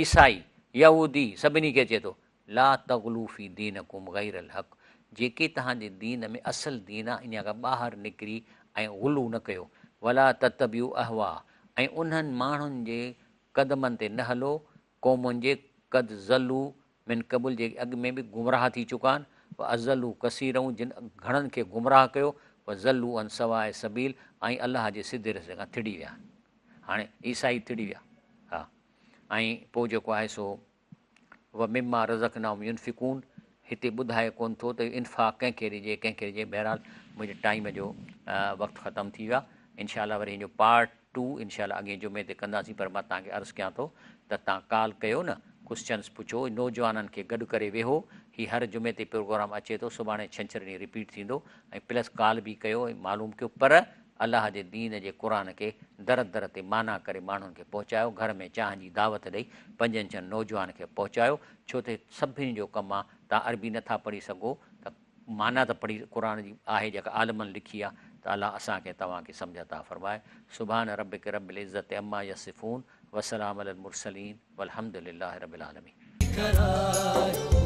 عيسائي يهودي سڀني کي چئي ٿو لا تغلو في دينڪم غير الحق جيڪي توهان جي دين ۾ اصل دين آهي انهيء کان ٻاهر نڪري ۽ غلو نه ڪيو ولا تتبعوا اهواء ۽ انهن ماڻهن جي قدمن تي نه هلو قومن جي قد ضلوا من قبل جيڪي اڳ ۾ به گمراهه ٿي چڪا آهن واضلوا ڪثيرا جن گهڻن کي گمراهه ڪيو وضلوا عن سواء السبيل ۽ الله جي سڌي رستي کان ٿڙي ويا آهن هاڻي عيسائي ٿڙي ويا ها ۽ پوء جيڪو آهي سو ومما رزقناهم ينفقون هتي ٻڌائي ڪونه ٿو ته انفاق ڪنهن کي ڏجي ڪنهن کي ڏجي بهرحال منهنجي ٽائيم جو وقت ختم ٿي ويو آهي انشاء الله وري هن جو پارٽ ٽو انشاء الله اڳئين جمعي تي ڪنداسين پر مان توهان کي عرض ڪيان ٿو ته توهان ڪال ڪيو نه ڪوسچنس پڇو نوجوانن کي گڏ ڪري ويهو هي هر جمعي تي پروگرام اچي ٿو سڀاڻي ڇنڇر ڏينهن رپيٽ ٿيندو ۽ پلس ڪال به ڪيو ۽ معلوم ڪيو پر الله جي دين جي قرآن کي در در تي معنيٰ ڪري ماڻهن کي پهچايو، گهر ۾ چانهه جي دعوت ڏئي پنجن ڇهن نوجوان کي پهچايو، ڇو ته سڀني جو ڪم آ، توهان عربي نه ٿا پڙهي سگهو ته معنيٰ ته پڙهي قرآن جي آهي جيڪا عالمن لکي آ ته الله اسان کي توهان کي سمجهه عطا فرمائي. سبحان ربک رب العزت عما يصفون وسلام علي المرسلين والحمد لله رب العالمين. ڪرايو.